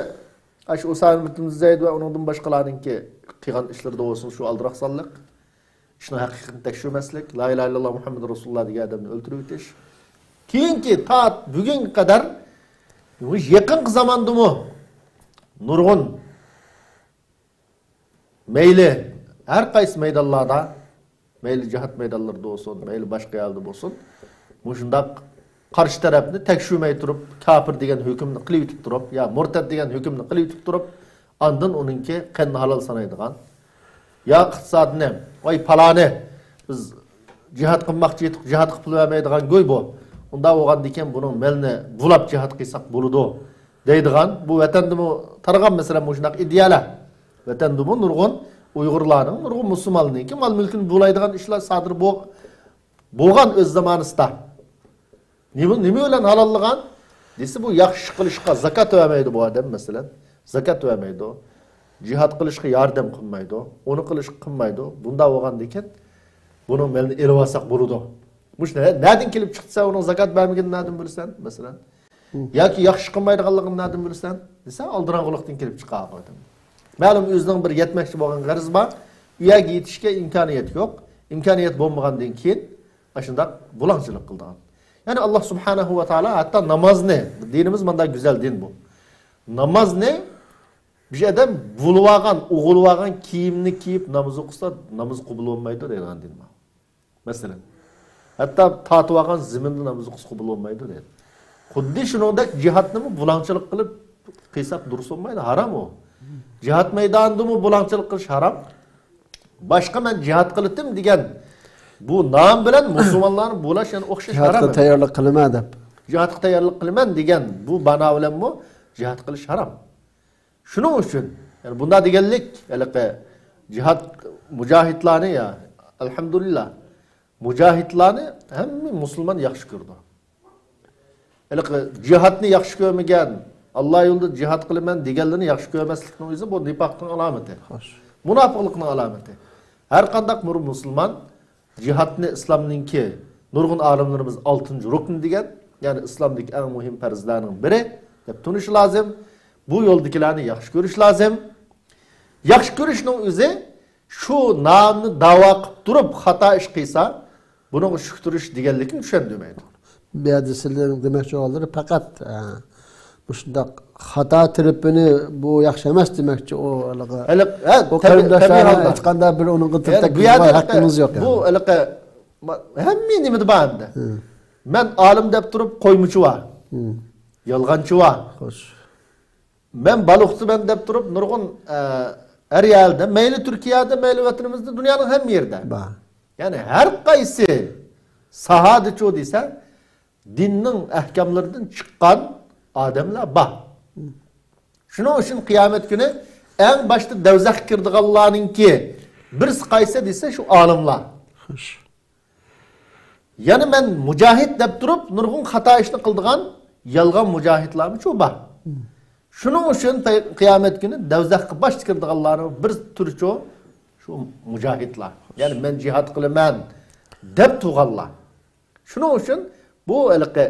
ئاشۇ ئۇسامە ئىبن زەيد ۋە ئۇنىڭدىن باشقىلارنىڭكى قىلغان ئىشلىرىدا بولسۇن، شۇ ئالدىراقسانلىق، ئىشنىڭ ھەقىقىتىنى تەكشۈرمەسلىك، لا ئىلاھە ئىللاللا مۇھەممەدۇر رەسۇلۇللا دېگەن ئادەمنى ئۆلتۈرۈۋېتىش. كېيىنكى تا بۈگۈنگە قەدەر يېقىنقى زاماندىمۇ نۇرغۇن مەيلى ھەر قايسى مەيدانلاردا، مەيلى جىھاد مەيدانلىرىدا بولسۇن، مەيلى باشقا يەردە بولسۇن، مۇشۇنداق قارشى تەرەپنى تەكشۈرمەي تۇرۇپ، كاپىر دېگەن ھۆكۈمنى قىلىۋېتىپ تۇرۇپ، يا مۇرتەد دېگەن ھۆكۈمنى قىلىۋېتىپ تۇرۇپ، ئاندىن ئۇنىڭكى قېنىنى ھالال سانايدىغان، يا ئىقتىسادىنى، ۋاي پالانى، بىز جىھاد قىلماقچى ئىدۇق، جىھادقا پۇل بەرمەيدىغان گۇي بۇ. ئۇنداق بولغاندىكىن بۇنىڭ مېلىنى بۇلاپ جىھاد قىلساق بولىدۇ، دەيدىغان، بۇ ۋەتەندىمۇ تارىغان مەسىلەن مۇشۇنداق ئىدىيەلەر. ۋەتەندىمۇ نۇرغۇن ئۇيغۇرلارنىڭ، نۇرغۇن مۇسۇلمانلارنىڭكى مال مۈلكىنى بۇلايدىغان ئىشلار سادىر بو-، بولغان ئۆز زامانىسىدا. نېمە، نېمە بىلەن ھالاللىغان دېسە، بۇ ياخشى قىلىشقا زاكات بەرمەيدۇ بۇ ئادەم، مەسىلەن. زاكات بەرمەيدۇ. جىھاد قىلىشقا ياردەم قىلمايدۇ. ئۇنى قىلىشقا قىلمايدۇ. بۇنداق بولغاندىكىن، بۇنىڭ مېلىنى ئېلىۋالساق بولىدۇ. مۇشۇ نە-، نەدىن كېلىپ چىقتى، سەن ئۇنىڭ زاكات بەرمىگىنىنى نەدىن بىلىسەن، مەسىلەن؟ ياكى ياخشى قىلمايدىغانلىقىنى نەدىن بىلىسەن دېسە، ئالدىراڭغۇلۇقتىن كېلىپ چىقار ئۇ ئادەم. مەلۇم ئۆزىنىڭ بىر يەتمەكچى بولغان غەرىزى بار، ئۇ يەرگە يېتىشكە ئىمكانىيەت يوق. ئىمكانىيەت بولمىغاندىن كېيىن ئاشۇنداق بۇلاڭچىلىق قىلىدىغان. يەنى ئاللا سۇبھانەھۇ ۋە تائالا ھەتتا نامازنى، دىنىمىز مانداق گۈزەل دىن بۇ. نامازنى بىر ئادەم بۇلىۋالغان، ئوغرىلىۋالغان كىيىمنى كىيىپ ناماز ئوقۇسا، ناماز قوبۇل بولمايدۇ دەيدىغان دىن بار. مەسىلەن، ھەتتا تارتىۋالغان زېمىندا ناماز ئوقۇسا قوبۇل بولمايدۇ دەيدۇ. خۇددى شۇنىڭدەك جىھادنىمۇ بۇلاڭچىلىق قىلىپ قىلساق دۇرۇس بولمايدۇ، ھارام ئۇ. جىھاد مەيدانىدىمۇ بۇلاڭچىلىق قىلىش ھارام. باشقا مەن جىھاد قىلىتىم دېگەن بۇ نام بىلەن مۇسۇلمانلارنى بۇلاش يەنە ئوخشاش ھارام. جىھادقا تەييارلىق قىلىمەن دەپ. جىھادقا تەييارلىق قىلىمەن دېگەن بۇ مانا بىلەنمۇ جىھاد قىلىش ھارام. شۇنىڭ ئۈچۈن، يەنى بۇنداق دېگەنلىك، ھېلىقى جىھاد، مۇجاھىدلارنى، يا، ئەلھەمدۇلىللا، مۇجاھىدلارنى ھەممە مۇسۇلمان ياخشى كۆرىدۇ. ھېلىقى جىھادنى ياخشى كۆرمىگەن، ئاللا يولىدا جىھاد قىلىمەن دېگەنلىرىنى ياخشى كۆرمەسلىكنىڭ ئۆزى بۇ نىپاقنىڭ ئالامىتى. خوش. مۇناپىقلىقنىڭ ئالامىتى. ھەر قانداق بىر مۇسۇلمان جىھادنى ئىسلامنىڭكى نۇرغۇن ئالىملىرىمىز ئالتىنچى رۇكن دېگەن، يەنى ئىسلامدىكى ئەڭ مۇھىم پەرزلەرنىڭ بىرى دەپ تونۇشى لازىم. بۇ يولدىكىلەرنى ياخشى كۆرۈش لازىم. ياخشى كۆرۈشنىڭ ئۆزى شۇ نامنى داۋا قىلىپ تۇرۇپ خاتا ئىش قىلسا، بۇنىڭغا شۈكتۈرۈش دېگەنلىكنى چۈشەندۈرمەيدۇ. بۇ يەردە سىلەرنىڭ دېمەكچى بولغانلىرى پەقەت، ئە، مۇشۇنداق خاتا تەرىپىنى بۇ ياخشى ئەمەس دېمەكچى، ئۇ ھېلىقى، ھە، ئۇ تەبىئىي، قېرىنداشلارنى تەبىئىي ھالدا. ھېچقانداق بىر ئۇنىڭغا يەنى تىل بۇ يەردە تەگكۈزۈش ھەققىڭىز يوق، بۇ يەنى. ھېلىقى، ما-، ھەممە نېمىدە بار ئەمدى. مەن ئالىم دەپ تۇرۇپ قويمىچى بار. يالغانچى بار. خوش. مەن بالا ئوقۇتىمەن دەپ تۇرۇپ نۇرغۇن، ئە، ھەر يەردە، مەيلى تۈركىيەدە، مەيلى ۋەتىنىمىزدە، دۇنيانىڭ ھەممە يېرىدە. بار. يەنى ھەر قايسى ساھەدىچۇ دېسە، دىننىڭ ئەھكاملىرىدىن چىققان ئادەملەر بار. شۇنىڭ ئۈچۈن قىيامەت كۈنى ئەڭ باشتا دوزاخقا كىرىدىغانلارنىڭكى بىرسى قايسى دېسە، شۇ ئالىملار. خوش. يەنە مەن مۇجاھىد دەپ تۇرۇپ، نۇرغۇن خاتا ئىشنى قىلىدىغان يالغان مۇجاھىدلارمۇچۇ بار. شۇنىڭ ئۈچۈن پەي-، قىيامەت كۈنى دوزاخقا باشتا كىرىدىغانلارنىڭ بىر تۈرىچۇ شۇ مۇجاھىدلار. يەنى مەن جىھاد قىلىمەن دەپ تۇرغانلار. شۇنىڭ ئۈچۈن بۇ ھېلىقى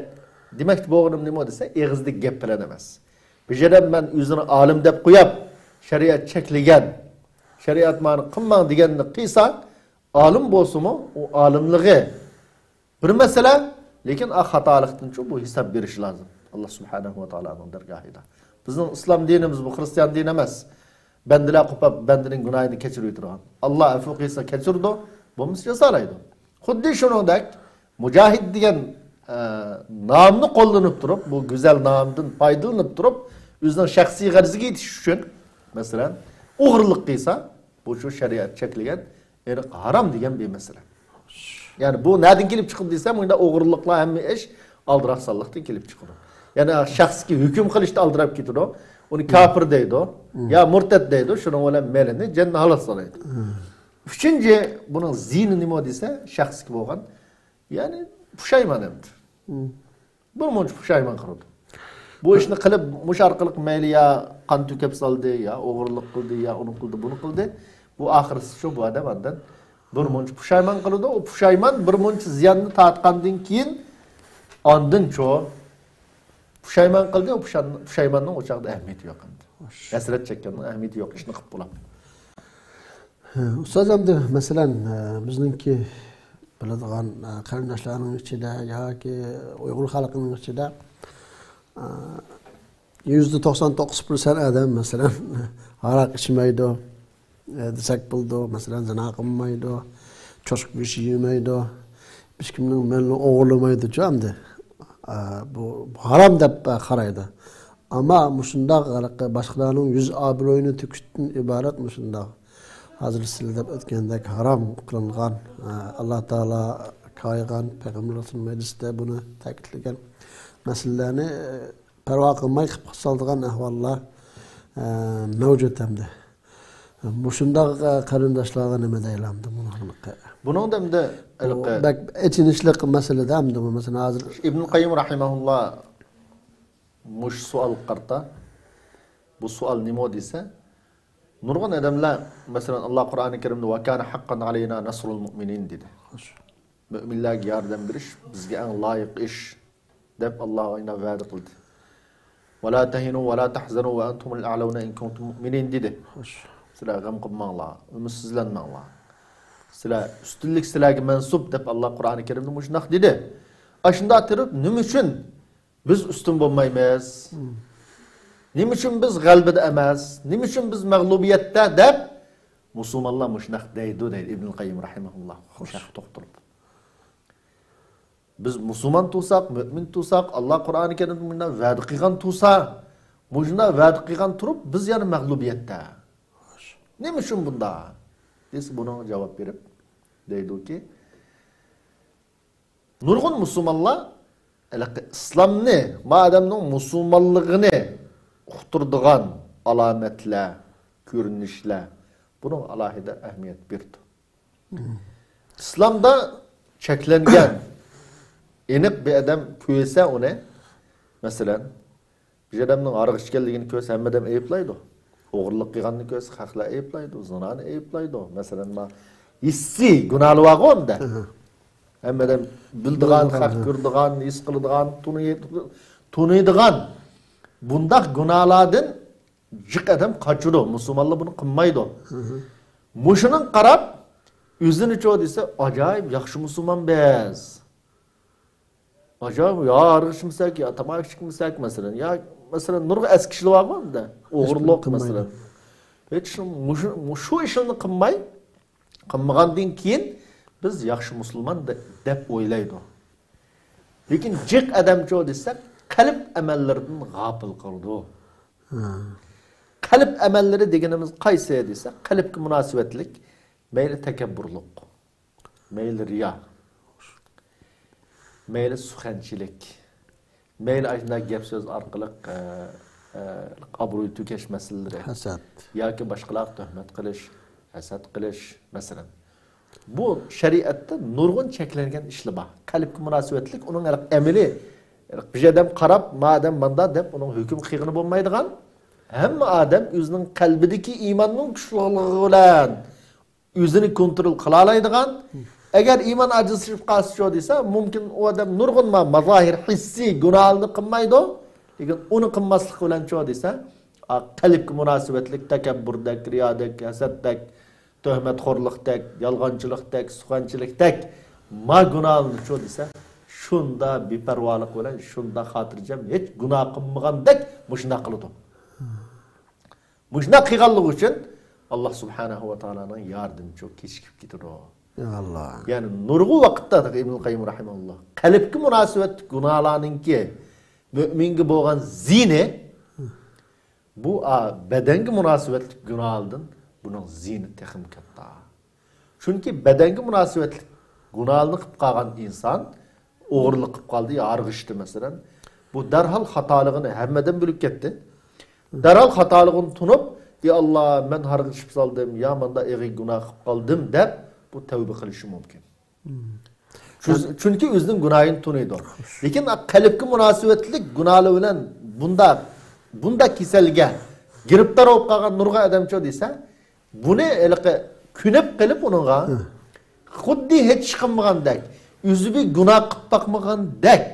دېمەكچى بولغىنىم نېمە دېسە، ئېغىزدىكى گەپ بىلەن ئەمەس. بىر يەردە مەن ئۆزىنى ئالىم دەپ قويۇپ، شەرىئەت چەكلىگەن، شەرىئەت مانا قىلماڭ دېگەننى قىلسا، ئالىم بولسىمۇ، ئۇ ئالىملىقى بىر مەسىلە، لېكىن ئا خاتالىقتىنچۇ بۇ ھېساب بېرىش لازىم ئاللا سۇبھانەھۇ ۋە تائالانىڭ دەرگاھىدا. بىزنىڭ ئىسلام دىنىمىز بۇ خرىستىيان دىنى ئەمەس. بەندىلەر قوپاپ، بەندىنىڭ گۇناھىنى كەچۈرۈۋېتىدىغان. ئاللا ئەفۇ قىلسا كەچۈرىدۇ، بولمىسا جازالايدۇ. خۇددى شۇنىڭدەك، مۇجاھىد دېگەن، ئە، نامنى قوللىنىپ تۇرۇپ، بۇ گۈزەل نامدىن پايدىلىنىپ تۇرۇپ، ئۆزىنىڭ شەخسىي غەرىزىگە يېتىش ئۈچۈن، مەسىلەن، ئوغرىلىق قىلسا، بۇ شۇ شەرىئەت چەكلىگەن ئېنىق ھارام دېگەن بىر مەسىلە. يەنى بۇ نەدىن كېلىپ چىقىدۇ دېسە، مۇنداق ئوغرىلىقلار ھەممە ئىش ئالدىراقسانلىقتىن كېلىپ چىقىدۇ. يەنى شەخسكە ھۆكۈم قىلىشتا ئالدىراپ كېتىدۇ. ئۇنى كاپىر دەيدۇ، يا مۇرتەد دەيدۇ. شۇنىڭ بىلەن مېلىنى جەننەت ھالال سانايدۇ. ئۈچىنچى، بۇنىڭ زىيىنى نېمە دېسە، شەخسكە بولغان، يەنى پۇشايمان ئەمدى. بىر مۇنچە پۇشايمان قىلىدۇ. بۇ ئىشنى قىلىپ، مۇشۇ ئارقىلىق مەيلى يا قان تۆكۈپ سالدى، يا ئوغرىلىق قىلدى، يا ئۇنى قىلدى، بۇنى قىلدى. بۇ ئاخىرسى شۇ، بۇ ئادەم ئاندىن بىر مۇنچە پۇشايمان قىلىدۇ. ئۇ پۇشايمان بىر مۇنچە زىياننى تارتقاندىن كېيىن ئاندىن شۇ پۇشايمان قىلدى، ئۇ پۇشان-، پۇشايماننىڭ ئۇ چاغدا ئەھمىيىتى يوق ئەمدى. ھەسرەت چەككەننىڭ ئەھمىيىتى يوق، ئىشنى قىلىپ بولۇپ. ئۇستاز، ئەمدى مەسىلەن، بىزنىڭكى بىلىدىغان قېرىنداشلارنىڭ ئىچىدە ياكى ئۇيغۇر خەلقىنىڭ ئىچىدە يۈزدە توقسان توققۇز پىرسەنت ئادەم، مەسىلەن، ھاراق ئىچمەيدۇ، دېسەك بولىدۇ. مەسىلەن، زىنا قىلمايدۇ، چوشقا گۆشى يېمەيدۇ، ھېچكىمنىڭ مېلىنى ئوغرىلىمايدۇچۇ ئەمدى. بۇ ھارام دەپ قارايدۇ. ئەمما مۇشۇنداق باشقىلارنىڭ يۈز ئابرۇيىنى تۆكۈشتىن ئىبارەت مۇشۇنداق، ھازىر سىلەر دەپ ئۆتكەندەك، ھارام قىلىنغان، ئاللا تائالا كايىغان، پەيغەمبەر ئەلەيھىسسالام ھەدىسىدە بۇنى تەكىتلىگەن مەسىلىلەرنى پەرۋا قىلماي قىلىپ سالىدىغان ئەھۋاللار مەۋجۇت ئەمدى. مۇشۇنداق قېرىنداشلارغا نېمە دەيلى ئەمدى بۇنىڭغا؟ بۇنىڭدا ئەمدى بۇ ھېلىقى بەك ئېچىنىشلىق مەسىلىدە ئەمدى بۇ، مەسىلەن، ھازىر ئىبن قەييىم رەھىمەھۇللا مۇشۇ سوئالغا قارىتا، بۇ سوئال نېمە دېسە، نۇرغۇن ئادەملەر، مەسىلەن، ئاللا قۇرئانى كەرىمدە «ۋەكانە ھەققەن ئەلەينا نەسرۇل مۇئمىنىن» دېدى. مۆمىنلەرگە ياردەم بېرىش بىزگە ئەڭ لايىق ئىش، دەپ ئاللا ئاينا ۋەدە قىلدى. «ۋەلا تەھىنۇ ۋەلا تەھزەنۇ ۋە ئەنتۇمۇل ئەلەۋنە ئىن كۇنتۇم مۇئمىنىن» دېدى. سىلەر غەم قىلماڭلار، ئۈمىدسىزلەنمەڭلار. سىلەر، ئۈستۈنلۈك سىلەرگە مەنسۇپ، دەپ ئاللا قۇرئانى كەرىمدە مۇشۇنداق دېدى. ئاشۇنداق تۇرۇپ، نېمە ئۈچۈن بىز ئۈستۈن بولمايمىز؟ نېمە ئۈچۈن بىز غەلىبىدە ئەمەس؟ نېمە ئۈچۈن بىز مەغلۇبىيەتتە؟ دەپ مۇسۇلمانلار مۇشۇنداق دەيدۇ، دەيدۇ ئىبنۇل قەييىم رەھىمەھۇللا. مۇشۇنداق توختىلىپ. بىز مۇسۇلمان تۇرساق، مۆمىن تۇرساق، ئاللا قۇرئانى كەرىمدە مۇنداق ۋەدە قىلغان تۇرسا، مۇشۇنداق ۋەدە قىلغان تۇرۇپ، بىز يەنە مەغلۇبىيەتتە. نېمە ئۈچۈن بۇنداق؟ دېسە، بۇنىڭغا جاۋاب بېرىپ، دەيدۇكى، نۇرغۇن مۇسۇلمانلار ھېلىقى ئىسلامنى، ما ئادەمنىڭ مۇسۇلمانلىقىنى ئۇقتۇرىدىغان ئالامەتلەر، كۆرۈنۈشلەر، بۇنىڭغا ئالاھىدە ئەھمىيەت بېرىدۇ. ئىسلامدا چەكلەنگەن، ئېنىق بىر ئادەم كۆرسە ئۇنى، مەسىلەن، بىر ئادەمنىڭ ھاراق ئىچكەنلىكىنى كۆرسە، ھەممە ئادەم ئەيىبلەيدۇ. ئوغرىلىق قىلغاننى كۆرسە، خەقلەر ئەيىبلەيدۇ، زىنانى ئەيىبلەيدۇ. مەسىلەن، ما ھېسسىي گۇناھلار بارغۇ ئەمدى. ھەممە ئادەم بىلىدىغان، خەق كۆرىدىغان، ھېس قىلىدىغان، تونۇي-، تونۇيدىغان بۇنداق گۇناھلاردىن جىق ئادەم قاچىدۇ. مۇسۇلمانلار بۇنى قىلمايدۇ. مۇشۇنىڭغا قاراپ، ئۆزىنىچۇ دېسە، ئاجايىپ ياخشى مۇسۇلمان بىز. ئاجايىپ، يا ھاراق ئىچمىسەك، يا تاماكا چەكمىسەك، مەسىلەن، يا، مەسىلەن، نۇرغۇن ئەسكى ئىشلار بارغۇ ئەمدى. ئوغرىلىق، مەسىلەن. ھېچ مۇشۇ، مۇشۇ ئىشلارنى قىلماي، قىلمىغاندىن كېيىن بىز ياخشى مۇسۇلمان دە-، دەپ ئويلايدۇ. لېكىن جىق ئادەمچۇ دېسەك، قەلب ئەمەللىرىدىن غاپىل قالىدۇ. قەلب ئەمەللىرى دېگىنىمىز قايسى دېسە، قەلبكە مۇناسىۋەتلىك، مەيلى تەكەببۇرلۇق، مەيلى رىيا، مەيلى سۇخەنچىلىك، مەيلى ئاشۇنداق گەپ سۆز ئارقىلىق، ئە، ئە، ئابرۇي تۆكۈش مەسىلىلىرى، ھەسەت ياكى باشقىلارغا تۆھمەت قىلىش، ھەسەت قىلىش، مەسىلەن. بۇ شەرىئەتتە نۇرغۇن چەكلەنگەن ئىشلار بار. قەلبكە مۇناسىۋەتلىك ئۇنىڭ ئەمەلى، بىر ئادەم قاراپ، ما ئادەم ماندا دەپ ئۇنىڭ ھۆكۈم قىلغىلى بولمايدىغان، ھەممە ئادەم ئۆزىنىڭ قەلبىدىكى ئىماننىڭ كۈچلۈكلۈكى بىلەن ئۆزىنى كونترول قىلالايدىغان، ئەگەر ئىمان ئاجىزلىشىپ قالسىچۇ دېسە، مۇمكىن ئۇ ئادەم نۇرغۇن ما-، مازاھىر، ھېسسىي گۇناھلارنى قىلمايدۇ. لېكىن ئۇنى قىلماسلىق بىلەنچۇ دېسە، ئا، قەلبكە مۇناسىۋەتلىك تەكەببۇردەك، رىيادەك، ھەسەتتەك، تۆھمەتخورلۇقتەك، يالغانچىلىقتەك، سۇخەنچىلىكتەك ما گۇناھلارنىچۇ دېسە، شۇندا بىپەرۋالىق بىلەن، شۇندا خاتىرجەم، ھېچ گۇناھ قىلمىغاندەك مۇشۇنداق قىلىدۇ. مۇشۇنداق قىلغانلىقى ئۈچۈن ئاللا سۇبھانەھۇ ۋە تائالانىڭ ياردىمىچۇ كېچىكىپ كېتىدۇ. يا ئاللا. يەنى نۇرغۇن ۋاقىتتا ئىبنۇل قەييىم رەھىمەھۇللا قەلبكە مۇناسىۋەتلىك گۇناھلارنىڭكى مۆمىنگە بولغان زىيىنى بۇ، ئا، بەدەنگە مۇناسىۋەتلىك گۇناھلاردىن بۇنىڭ زىيىنى تېخىمۇ كاتتا. چۈنكى بەدەنگە مۇناسىۋەتلىك گۇناھلارنى قىلىپ قالغان ئىنسان، ئوغرىلىق قىلىپ قالدى يا ھاراق ئىچتى مەسىلەن، بۇ دەرھال خاتالىقىنى ھەممىدىن بىلىپ كەتتى. دەرھال خاتالىقىنى تونۇپ، «ئى ئاللا، مەن ھاراق ئىچىپ سالدىم، يا ماندا ئېغىر گۇناھ قىلىپ قالدىم» دەپ، بۇ تەۋبە قىلىشى مۇمكىن. چۈز-، چۈنكى ئۆزىنىڭ گۇناھىنى تونۇيدۇ. لېكىن قەلبكە مۇناسىۋەتلىك گۇناھلار بىلەن بۇنداق، بۇنداق كېسەلگە گىرىپتار بولۇپ قالغان نۇرغۇن ئادەمچۇ دېسە، بۇنى ھېلىقى كۆنۈپ قېلىپ ئۇنىڭغا، خۇددى ھېچ ئىش قىلمىغاندەك، ئۆزى بىر گۇناھ قىلىپ باقمىغاندەك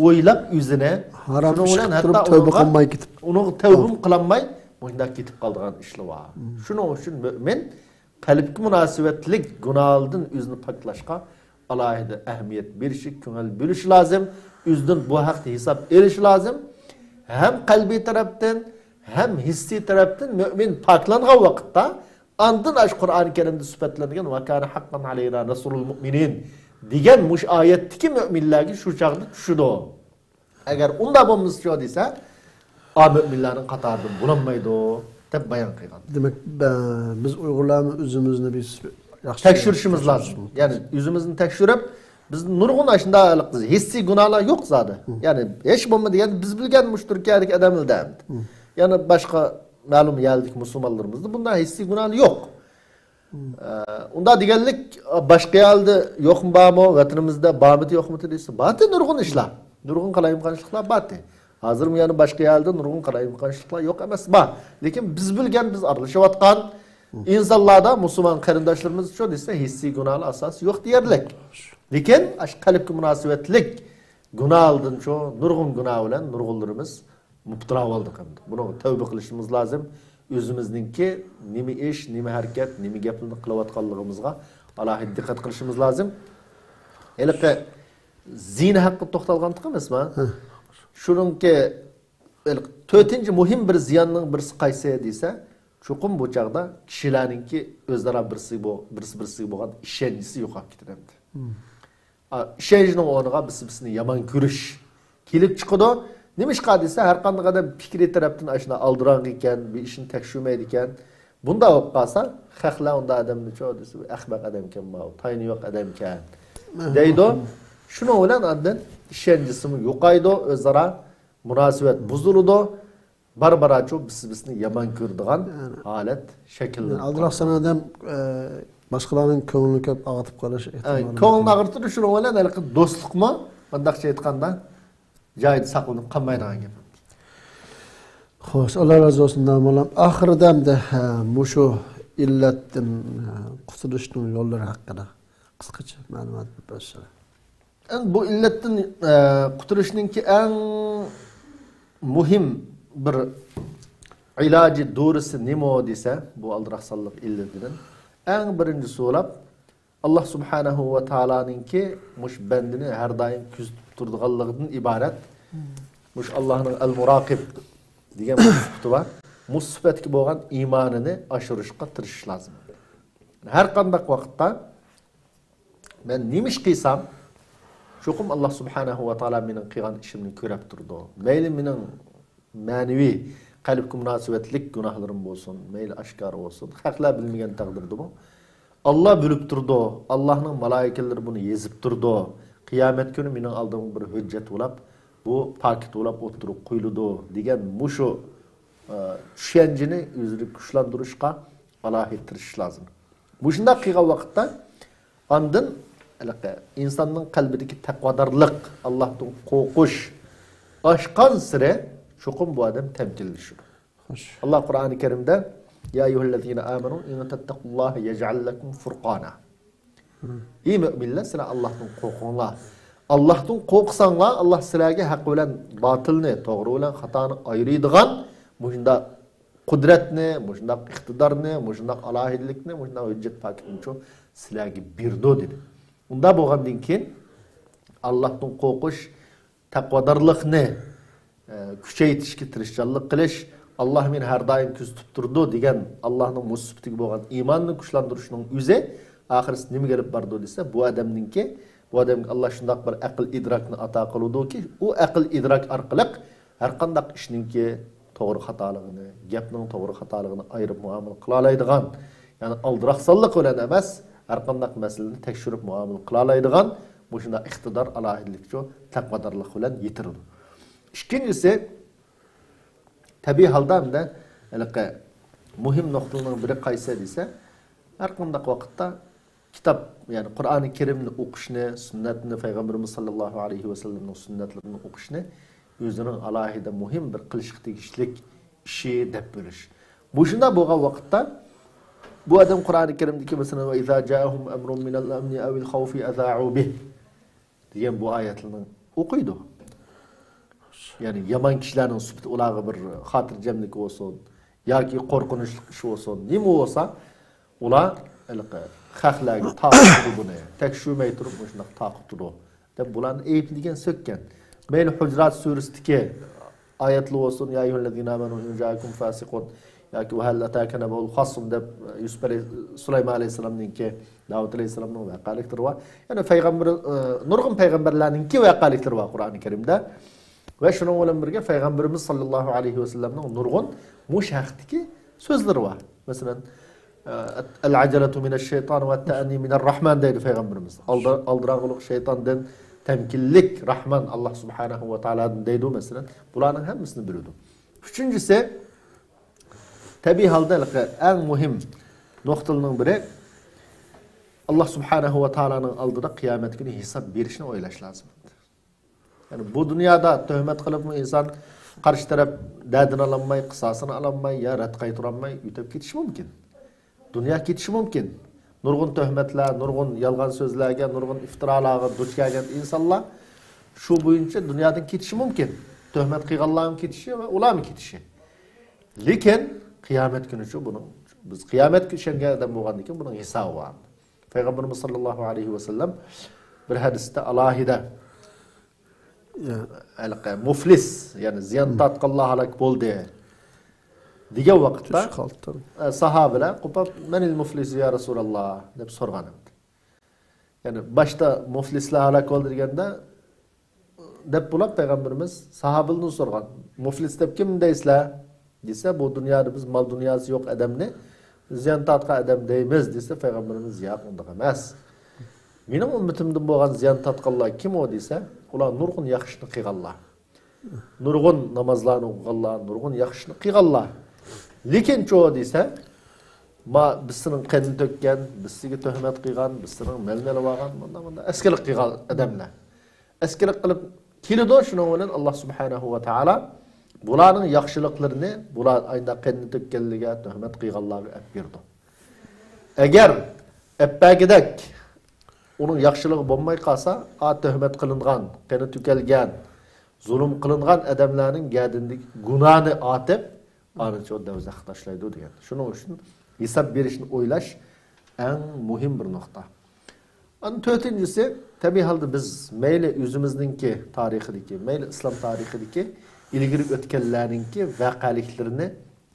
ئويلاپ ئۆزىنى، ھارام شۇنىڭ ئىش بىلەن قىلىپ ھەتتا تۇرۇپ تەۋبە ئۇنىڭغا، قىلماي كېتىپ ئۇنىڭغا تەۋبىمۇ قىلالماي مۇشۇنداق كېتىپ قالىدىغان ئىشلار بار. شۇنىڭ ئۈچۈن مۆمىن قەلبكە مۇناسىۋەتلىك گۇناھلاردىن ئۆزىنى پاكلاشقا ئالاھىدە ئەھمىيەت بېرىشى، كۆڭۈل بۆلۈشى لازىم. ئۆزىدىن بۇ ھەقتە ھېساب ئېلىشى لازىم. ھەم قەلبىي تەرەپتىن، ھەم ھېسسىي تەرەپتىن مۆمىن پاكلانغان ۋاقىتتا، ئاندىن ئاشۇ قۇرئان كەرىمدە سۈپەتلەنگەن «ۋەكانە ھەققەن ئەلەينا نەسرۇل مۇئمىنىن» دېگەن مۇشۇ ئايەتتىكى مۆمىنلەرگە شۇ چاغدا چۈشىدۇ. ئەگەر ئۇنداق بولمىسىچۇ دېسە، ئا مۆمىنلەرنىڭ قاتارىدىن بولالمايدۇ، دەپ بايان قىلغان. دېمەك، بە-، بىز ئۇيغۇرلارمۇ ئۆزىمىزنى بىز ياخشى تەكشۈرۈشىمىز لازىم. يەنى ئۆزىمىزنى تەكشۈرۈپ، بىز نۇرغۇن ئاشۇنداق ھېسسىي گۇناھلار يوق زادى. يەنى ھېچ بولمىدى، يەنى بىز بىلگەن مۇشۇ تۈركىيەدىكى ئادەملەردە ئەمدى. يەنى باشقا مەلۇم يەردىكى مۇسۇلمانلىرىمىزدا بۇنداق ھېسسىي گۇناھلار يوق. ئە، ئۇنداق دېگەنلىك، باشقا يەردە يوقمۇ، بارمۇ، ۋەتىنىمىزدە بارمىدى، يوقمىدى دېسە، بارتى نۇرغۇن ئىشلار. نۇرغۇن قالايمىقانچىلىقلار بارتى. ھازىرمۇ يەنە باشقا يەردە نۇرغۇن قالايمىقانچىلىقلار يوق ئەمەس، بار. لېكىن بىز بىلگەن، بىز ئارىلىشىۋاتقان ئىنسانلاردا، مۇسۇلمان قېرىنداشلىرىمىزچۇ دېسە، ھېسسىي گۇناھلار ئاساسى يوق دېيەرلىك. لېكىن ئاشۇ قەلبكە مۇناسىۋەتلىك گۇناھلاردىنچۇ، نۇرغۇن گۇناھ بىلەن نۇرغۇنلىرىمىز مۇپتىلا بولدۇق ئەمدى. بۇنىڭغا تەۋبە قىلىشىمىز لازىم. ئۆزىمىزنىڭكى نېمە ئىش، نېمە ھەرىكەت، نېمە گەپلەرنى قىلىۋاتقانلىقىمىزغا ئالاھىدە دىققەت قىلىشىمىز لازىم. ھېلىقى زىنا ھەققىدە توختالغانتىق ئەمەسما؟ شۇنىڭكى ھېلىقى تۆتىنچى مۇھىم بىر زىياننىڭ بىرسى قايسى دېسە، چوقۇم بۇ چاغدا كىشىلەرنىڭكى ئۆزئارا بىرسى بو-، بىرسى بىرسىگە بولغان ئىشەنچىسى يوقاپ كېتىدۇ ئەمدى. ئا، ئىشەنچنىڭ ئورنىغا بىرسى-بىرسىنى يامان كۆرۈش كېلىپ چىقىدۇ. نېمىشقا دېسە، ھەر قانداق ئادەم پىكرىي تەرەپتىن ئاشۇنداق ئالدىراڭغىكەن، بىر ئىشنى تەكشۈرمەيدىكەن. بۇنداق بولۇپ قالسا، خەقلەر ئۇنداق ئادەمنىچۇ دېسە، «ئەخمەق ئادەمكەن ماۋۇ، تايىنى يوق ئادەمكەن» دەيدۇ. شۇنىڭ بىلەن ئاندىن ئىشەنچىسىمۇ يوقايدۇ، ئۆزئارا مۇناسىۋەت بۇزۇلىدۇ. بارا-بارا شۇ بىز-بىزنى يامان كۆرىدىغان ھالەت شەكىللىنىپ قالىدۇ. ئالدىراقسان ئادەم، ئە، باشقىلارنىڭ كۆڭلىنى كۆپ ئاغرىتىپ قېلىش ئېھتىمالى. ئەي، كۆڭلىنى ئاغرىتىدۇ، شۇنىڭ بىلەن ھېلىقى دوستلۇقمۇ، مۇنداقچە ئېيتقاندا، جايىدا ساقلىنىپ قالمايدىغان گەپ. خوش، ئاللا رازى بولسۇن، داموللام. ئاخىرىدا ئەمدى، ھە، مۇشۇ ئىللەتتىن، ھە، قۇتۇلۇشنىڭ يوللىرى ھەققىدە قىسقىچە مەلۇمات بەرسىلە. ئەمدى بۇ ئىللەتتىن، ئە، قۇتۇلۇشنىڭكى ئەڭ مۇھىم بىر ئىلاجى، دورىسى نېمە دېسە، بۇ ئالدىراقسانلىق ئىللىتىدىن ئەڭ بىرىنچى سوراپ، ئاللا سۇبھانەھۇ ۋە تائالانىڭكى مۇشۇ بەندىنى ھەر دائىم كۆزىتىپ تۇرىدىغانلىقىدىن ئىبارەت. مۇشۇ ئاللانىڭ ئەل مۇراقىب دېگەن بىر سۈپىتى بار. مۇشۇ سۈپەتكە بولغان ئىمانىنى ئاشۇرۇشقا تىرىشىش لازىم. ھەر قانداق ۋاقىتتا مەن نېمە ئىش قىلسام، چوقۇم ئاللا سۇبھانەھۇ ۋە تائالا مېنىڭ قىلغان ئىشىمنى كۆرەپ تۇرىدۇ. مەيلى مېنىڭ مەنىۋى، قەلبكە مۇناسىۋەتلىك گۇناھلىرىم بولسۇن، مەيلى ئاشكارا بولسۇن، خەقلەر بىلمىگەن تەقدىردىمۇ، ئاللا بىلىپ تۇرىدۇ. ئاللانىڭ مالايىكىلىرى بۇنى يېزىپ تۇرىدۇ. قىيامەت كۈنى مېنىڭ ئالدىمغا بىر ھۆججەت بولاپ، بۇ پاكىت بولاپ ئوتتۇرىغا قويۇلىدۇ دېگەن مۇشۇ، ئە، چۈشەنچىنى ئۆزىدە كۈچلەندۈرۈشقا ئالاھىدە تىرىشىش لازىم. مۇشۇنداق قىلغان ۋاقىتتا ئاندىن ھېلىقى ئىنساننىڭ قەلبىدىكى تەقۋادارلىق، ئاللاھتىن قورقۇش ئاشقانسېرى چوقۇم بۇ ئادەم تەمكىنلىشىدۇ. خوش. ئاللا قۇرئانى كەرىمدە، يا أيها الذين آمنوا إن تتقوا الله يجعل لكم فرقانا. ئى مۆمىنلەر، سىلەر ئاللاھتىن قورقۇڭلار. ئاللاھتىن قورقساڭلار، ئاللا سىلەرگە ھەق بىلەن باتىلنى، توغرا بىلەن خاتانى ئايرىيدىغان مۇشۇنداق قۇدرەتنى، مۇشۇنداق ئىقتىدارنى، مۇشۇنداق ئالاھىدىلىكنى، مۇشۇنداق ھۆججەت پاكىتنىچۇ سىلەرگە بېرىدۇ، دېدى. ئۇنداق بولغاندىن كېيىن، ئاللاھتىن قورقۇش، تەقۋادارلىقنى، ئە، كۈچەيتىشكە تىرىشچانلىق قىلىش، ئاللاھ مېنى ھەر دائىم كۆزىتىپ تۇرىدۇ دېگەن ئاللاھنىڭ مۇشۇ سۈپىتىگە بولغان ئىماننى كۈچلەندۈرۈشنىڭ ئۆزى ئاخىرسى نېمىگە ئېلىپ بارىدۇ دېسە، بۇ ئادەمنىڭكى، بۇ ئادەمگە ئاللاھ شۇنداق بىر ئەقىل ئىدراكنى ئاتا قىلىدۇكى، ئۇ ئەقىل ئىدراك ئارقىلىق ھەرقانداق ئىشنىڭكى توغرا خاتالىقىنى، گەپنىڭ توغرا خاتالىقىنى ئايرىپ مۇئامىلە قىلالايدىغان، يەنى ئالدىراقسانلىق بىلەن ئەمەس، ھەرقانداق مەسىلىنى تەكشۈرۈپ مۇئامىلە قىلالايدىغان مۇشۇنداق ئىقتىدار، ئالاھىدىلىكچۇ تەقۋادارلىق بىلەن يېتىلىدۇ. ئىككىنچىسى، تەبىئىي ھالدا ئەمدى ھېلىقى مۇھىم نۇقتىلارنىڭ بىرى قايسى دېسە، ھەرقانداق ۋاقىتتا كىتاب، يەنى قۇرئانى كەرىمنى ئوقۇشنى، سۈننەتنى، پەيغەمبىرىمىز ساللاللاھۇ ئەلەيھى ۋەسەللەمنىڭ سۈننەتلىرىنى ئوقۇشنى ئۆزىنىڭ ئالاھىدە مۇھىم بىر قىلىشقا تېگىشلىك ئىشى دەپ بىلىش. مۇشۇنداق بولغان ۋاقىتتا بۇ ئادەم قۇرئانى كەرىمدىكى، مەسىلەن، «وَإِذَا جَاءَهُمْ أَمْرٌ مِّنَ الْأَمْنِ أَوِ الْخَوْفِ أَذَاعُوا بِهِ» دېگەن بۇ ئايەتلەرنى ئوقۇيدۇ. يەنى يامان كىشىلەرنىڭ سۈپىتى ئۇلارغا بىر خاتىرجەملىك بولسۇن ياكى قورقۇنچلۇق ئىش بولسۇن، نېمە بولسا، ئۇلار ھېلىقى خەقلەرگە تارقىتىدۇ بۇنى، تەكشۈرمەي تۇرۇپ مۇشۇنداق تارقىتىدۇ دەپ بۇلارنى ئەيىبلىگەن، سۆككەن. مەيلى ھۇجرات سۈرىسىدىكى ئايەتلەر بولسۇن، «يا أيها الذين آمنوا إن جاءكم فاسق» ياكى «وهل أتاك نبأ الخصم» دەپ يۈسۈپ ئەلەي-، سۇلايمان ئەلەيھىسسالامنىڭكى، داۋۇت ئەلەيھىسسالامنىڭ ۋەقەلىكلىرى بار. يەنى پەيغەمبەر، ئى، نۇرغۇن پەيغەمبەرلەرنىڭكى ۋەقەلىكلىرى بار قۇرئانى كەرىمدە. ۋە شۇنىڭ بىلەن بىرگە پەيغەمبىرىمىز ساللاللاھۇ ئەلەيھى ۋەسەللەمنىڭ نۇرغۇن مۇشۇ ھەقتىكى سۆزلىرى بار. مەسىلەن، ئە، «العجلة من الشيطان والتأني من الرحمن» دەيدۇ پەيغەمبىرىمىز. ئالدى-، ئالدىراڭغۇلۇق شەيتاندىن، تەمكىنلىك راھمان ئاللاھ سۇبھانەھۇ ۋە تائالادىن دەيدۇ، مەسىلەن. بۇلارنىڭ ھەممىسىنى بىلىدۇ. ئۈچىنچىسى، تەبىئىي ھالدا ھېلىقى ئەڭ مۇھىم نۇقتىلارنىڭ بىرى، ئاللاھ سۇبھانەھۇ ۋە تائالانىڭ ئالدىدا قىيامەت كۈنى ھېساب بېرىشنى ئويلاش لازىم. يەنى بۇ دۇنيادا تۆھمەت قىلىپمۇ ئىنسان قارشى تەرەپ دەردىنى ئالالماي، قىساسىنى ئالالماي يا رەت قايتۇرالماي ئۆتۈپ كېتىشى مۇمكىن. دۇنيا كېتىشى مۇمكىن. نۇرغۇن تۆھمەتلەر، نۇرغۇن يالغان سۆزلەرگە، نۇرغۇن ئىفتىرالارغا دۇچ كەلگەن ئىنسانلار شۇ بويىچە دۇنيادىن كېتىشى مۇمكىن. تۆھمەت قىلغانلارمۇ كېتىشى ۋە ئۇلارمۇ كېتىشى. لېكىن قىيامەت كۈنىچۇ بۇنىڭ، بىز قىيامەتكە ئىشەنگەن ئادەم بولغاندىن كېيىن بۇنىڭ ھېسابى بار. پەيغەمبىرىمىز ساللاللاھۇ ئەلەيھى ۋەسەللەم بىر ھەدىستە ئالاھىدە، ھېلىقى مۇفلىس، يەنى زىيان تارتقانلار ھالاك بولدى دېگەن ۋاقىتتا، ئە، ساھابىلەر قوپاپ، «من المفلس يا رسول الله؟» دەپ سورىغان ئىدى. يەنى باشتا مۇفلىسلار ھالاك بولدى دېگەندە، دەپ بولۇپ پەيغەمبىرىمىز ساھابىلەردىن سورىغان، «مۇفلىس دەپ كىمنى دەيسىلەر؟» دېسە، «بۇ دۇنيادا بىز مال دۇنياسى يوق ئادەمنى زىيان تارتقان ئادەم دەيمىز» دېسە، پەيغەمبىرىمىز، «ياق، ئۇنداق ئەمەس. مېنىڭ ئۈممىتىمدىن بولغان زىيان تارتقانلار كىم ئۇ؟» دېسە، «ئۇلار نۇرغۇن ياخشى ئىشنى قىلغانلار. نۇرغۇن نامازلارنى ئوقۇغانلار، نۇرغۇن ياخشى ئىشنى قىلغانلار. لېكىنچۇ» دېسە، «ما بىسىنىڭ قېنىنى تۆككەن، بىسىگە تۆھمەت قىلغان، بىسىنىڭ مېلىنى ئېلىۋالغان، مۇنداق، مۇنداق ئەسكىلىك قىلغان ئادەملەر ئەسكىلىك قىلىپ كېلىدۇ.» شۇنىڭ بىلەن ئاللاھ سۇبھانەھۇ ۋە تائالا بۇلارنىڭ ياخشىلىقلىرىنى، بۇلار ئايدا قېنىنى تۆككەنلىرىگە، تۆھمەت قىلغانلارغا ئەپ بېرىدۇ. ئەگەر ئەپ بەرگۈدەك ئۇنىڭ ياخشىلىقى بولماي قالسا، ئا تۆھمەت قىلىنغان، قېنى تۆكۈلگەن، زۇلۇم قىلىنغان ئادەملەرنىڭ گەدىنىدىكى گۇناھنى ئارتىپ، ئانىچۇ دوزاخقا تاشلايدۇ دېگەن. شۇنىڭ ئۈچۈن ھېساب بېرىشنى ئويلاش ئەڭ مۇھىم بىر نۇقتا. ئاندىن تۆتىنچىسى، تەبىئىي ھالدا بىز مەيلى ئۆزىمىزنىڭكى تارىخىدىكى، مەيلى ئىسلام تارىخىدىكى ئىلگىرى ئۆتكەنلەرنىڭكى ۋەقەلىكلىرىنى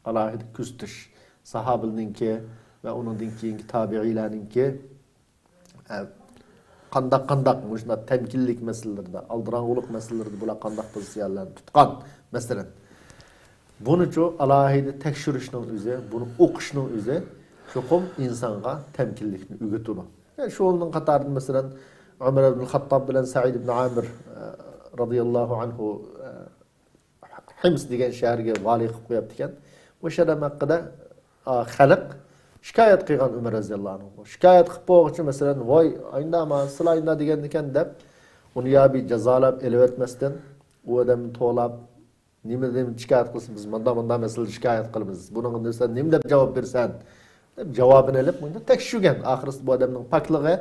ئالاھىدە كۆزىتىش، ساھابىلەرنىڭكى ۋە ئۇنىڭدىن كېيىنكى تابىئىيلەرنىڭكى، ئە، قانداق، قانداق مۇشۇنداق تەمكىنلىك مەسىلىلىرىدە، ئالدىراڭغۇلۇق مەسىلىلىرىدە بۇلار قانداق پوزىتسىيەلەرنى تۇتقان، مەسىلەن. بۇنىچۇ ئالاھىدە تەكشۈرۈشنىڭ ئۆزى، بۇنى ئوقۇشنىڭ ئۆزى چوقۇم ئىنسانغا تەمكىنلىكنى ئۆگىتىدۇ. يەنى شۇنىڭ قاتارىدا، مەسىلەن، ئۆمەر ئىبن خەتتاب بىلەن سەئىد ئىبن ئامىر، ئە، رازىياللاھۇ ئەنھۇ، ئە، ھىمس دېگەن شەھەرگە ۋالىي قىلىپ قويۇپتىكەن. مۇشۇ ئادەم ھەققىدە، ئا، خەلق شىكايەت قىلغان ئۆمەر رازىياللاھۇ ئەنھۇغا. شىكايەت قىلىپ بولغۇچە، مەسىلەن، «ۋاي، ئاينىداما، سىلەر ئاينىدا» دېگەندىكەن دەپ، ئۇنى يا بىر جازالاپ ئېلىۋەتمەستىن، ئۇ ئادەمنى توۋلاپ، «نېمە، نېمە شىكايەت قىلسا، بىز مۇنداق، مۇنداق مەسىلىدە شىكايەت قىلىمىز. بۇنىڭغا سەن نېمە دەپ جاۋاب بېرىسەن؟» دەپ جاۋابىنى ئېلىپ، مۇنداق تەكشۈرگەن. ئاخىرسىدا بۇ ئادەمنىڭ پاكلىقى،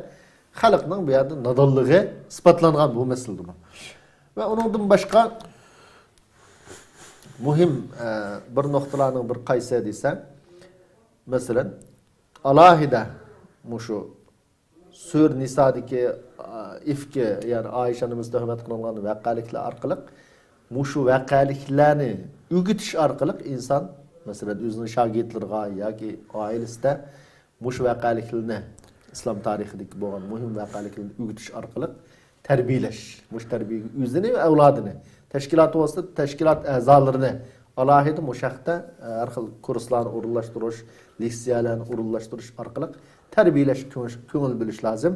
خەلقنىڭ بۇ يەردە نادانلىقى ئىسپاتلانغان بۇ مەسىلىدىمۇ. ۋە ئۇنىڭدىن باشقا مۇھىم، ئە، بىر نۇقتىلارنىڭ بىر قايسى دېسە، مەسىلەن، ئالاھىدە مۇشۇ سۈرە نىسادىكى، ئە، ئىفكى، يەنى ئائىشە ئانىمىز تۆھمەت قىلىنغان ۋەقەلىكلەر ئارقىلىق، مۇشۇ ۋەقەلىكلەرنى ئۆگىتىش ئارقىلىق ئىنسان، مەسىلەن، ئۆزىنىڭ شاگىرتلىرىغا ياكى ئائىلىسىدە مۇشۇ ۋەقەلىكلەرنى، ئىسلام تارىخىدىكى بولغان مۇھىم ۋەقەلىكلەرنى ئۆگىتىش ئارقىلىق تەربىيەلەش، مۇشۇ تەربىيەگە ئۆزىنى ۋە ئەۋلادىنى، تەشكىلات بولسا تەشكىلات ئەزالىرىنى ئالاھىدە مۇشۇ ھەقتە، ئە، ھەر خىل كۇرسلارنى ئورۇنلاشتۇرۇش، لېكسىيەلەرنى ئورۇنلاشتۇرۇش ئارقىلىق تەربىيەلەشكە كۆڭۈل، كۆڭۈل بۆلۈش لازىم.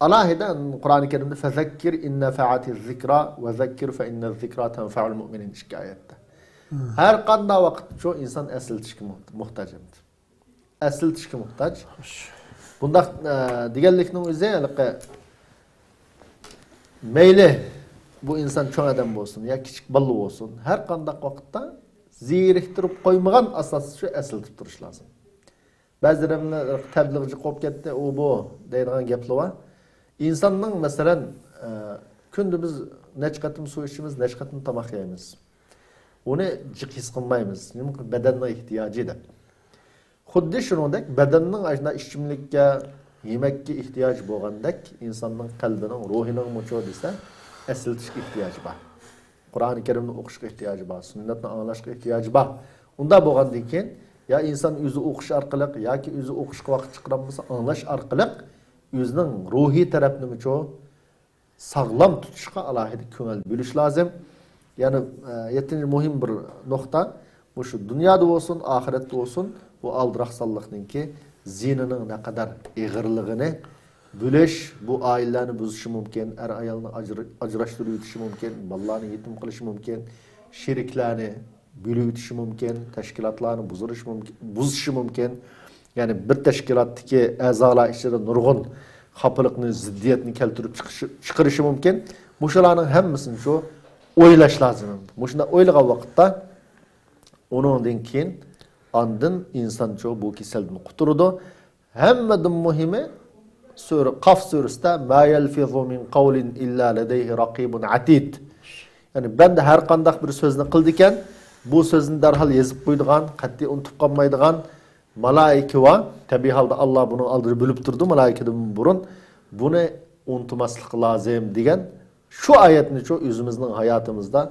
ئالاھىدە قۇرئانى كەرىمدە «فەزەككىر ئىن نەفەئەتىز زىكرا ۋەزەككىر فەئىننەز زىكرا تەنفەئۇل مۇئمىنىن» ئىككى ئايەتتە. ھەر قانداق ۋاقىتتا شۇ ئىنسان ئەسلىتىشكە موھ-، موھتاج ئەمدى. ئەسلىتىشكە موھتاج. بۇنداق، ئە، دېگەنلىكنىڭ ئۆزى ھېلىقى مەيلى بۇ ئىنسان چوڭ ئادەم بولسۇن يا كىچىك بالا بولسۇن، ھەر قانداق ۋاقىتتا زېرىكتۈرۈپ قويمىغان ئاساستا شۇ ئەسلىتىپ تۇرۇش لازىم. بەزىلەرنى تەبلىغچى قوپ كەتتى، ئۇ بۇ دەيدىغان گەپلەر بار. ئىنساننىڭ، مەسىلەن، ئە، كۈندە بىز نەچچە قېتىم سۇ ئىچىمىز، نەچچە قېتىم تاماق يەيمىز. ئۇنى جىق ھېس قىلمايمىز. نېمە، بەدەننىڭ ئېھتىياجى دەپ. خۇددى شۇنىڭدەك بەدەننىڭ ئاشۇنداق ئىچىملىككە، يېمەككە ئېھتىياجى بولغاندەك، ئىنساننىڭ قەلبىنىڭ، روھىنىڭمۇچۇ دېسە، ئەسلىتىشكە ئېھتىياجى بار. قۇرئانى كەرىمنى ئوقۇشقا ئېھتىياجى بار، سۈننەتنى ئاڭلاشقا ئېھتىياجى بار. ئۇنداق بولغاندىن كېيىن، يا ئىنسان ئۆزى ئوقۇش ئارقىلىق ياكى ئۆزى ئوقۇشقا ۋاقىت چىقىرالمىسا، ئاڭلاش ئارقىلىق ئۆزىنىڭ روھىي تەرەپنىمۇچۇ ساغلام تۇتۇشقا ئالاھىدە كۆڭۈل بۆلۈش لازىم. يەنە، ئە، يەتتىنچى مۇھىم بىر نۇقتا، مۇشۇ دۇنيادا بولسۇن، ئاخىرەتتە بولسۇن، بۇ ئالدىراقسانلىقنىڭكى زىيىنىنىڭ نەقەدەر ئېغىرلىقىنى بىلىش، بۇ ئائىلىلەرنى بۇزۇشى مۇمكىن، ئەر-ئايالنى ئاجرا-، ئاجراشتۇرۇۋېتىشى مۇمكىن، بالىلارنى يېتىم قىلىشى مۇمكىن، شېرىكلەرنى بۆلۈۋېتىشى مۇمكىن، تەشكىلاتلارنى بۇزۇرۇشى مۇمكىن، بۇزۇشى مۇمكىن. يەنى بىر تەشكىلاتتىكى ئەزالار ئىچىدە نۇرغۇن خاپىلىقنى، زىددىيەتنى كەلتۈرۈپ چىقىشى، چىقىرىشى مۇمكىن. مۇشۇلارنىڭ ھەممىسىنى شۇ ئويلاش لازىم. مۇشۇنداق ئويلىغان ۋاقىتتا ئۇنىڭدىن كېيىن ئاندىن ئىنسان شۇ بۇ كېسەلدىن قۇتۇلىدۇ. ھەممىدىن مۇھىمى، سۈرە، قاف سۈرىسىدە، «ما يەلفىزۇ مىن قەۋلىن ئىللا لەدەيھى رەقىبۇن ئەتىد». يەنى بەندە ھەر قانداق بىر سۆزنى قىلىدىكەن، بۇ سۆزنى دەرھال يېزىپ قويىدىغان، قەتئىي ئۇنتۇپ قالمايدىغان مالائىكە بار. تەبىئىي ھالدا ئاللا بۇنىڭ ئالدىدا بىلىپ تۇرىدۇ، مالائىكىدىن بۇرۇن. بۇنى ئۇنتۇماسلىق لازىم دېگەن شۇ ئايەتنىچۇ ئۆزىمىزنىڭ ھاياتىمىزدا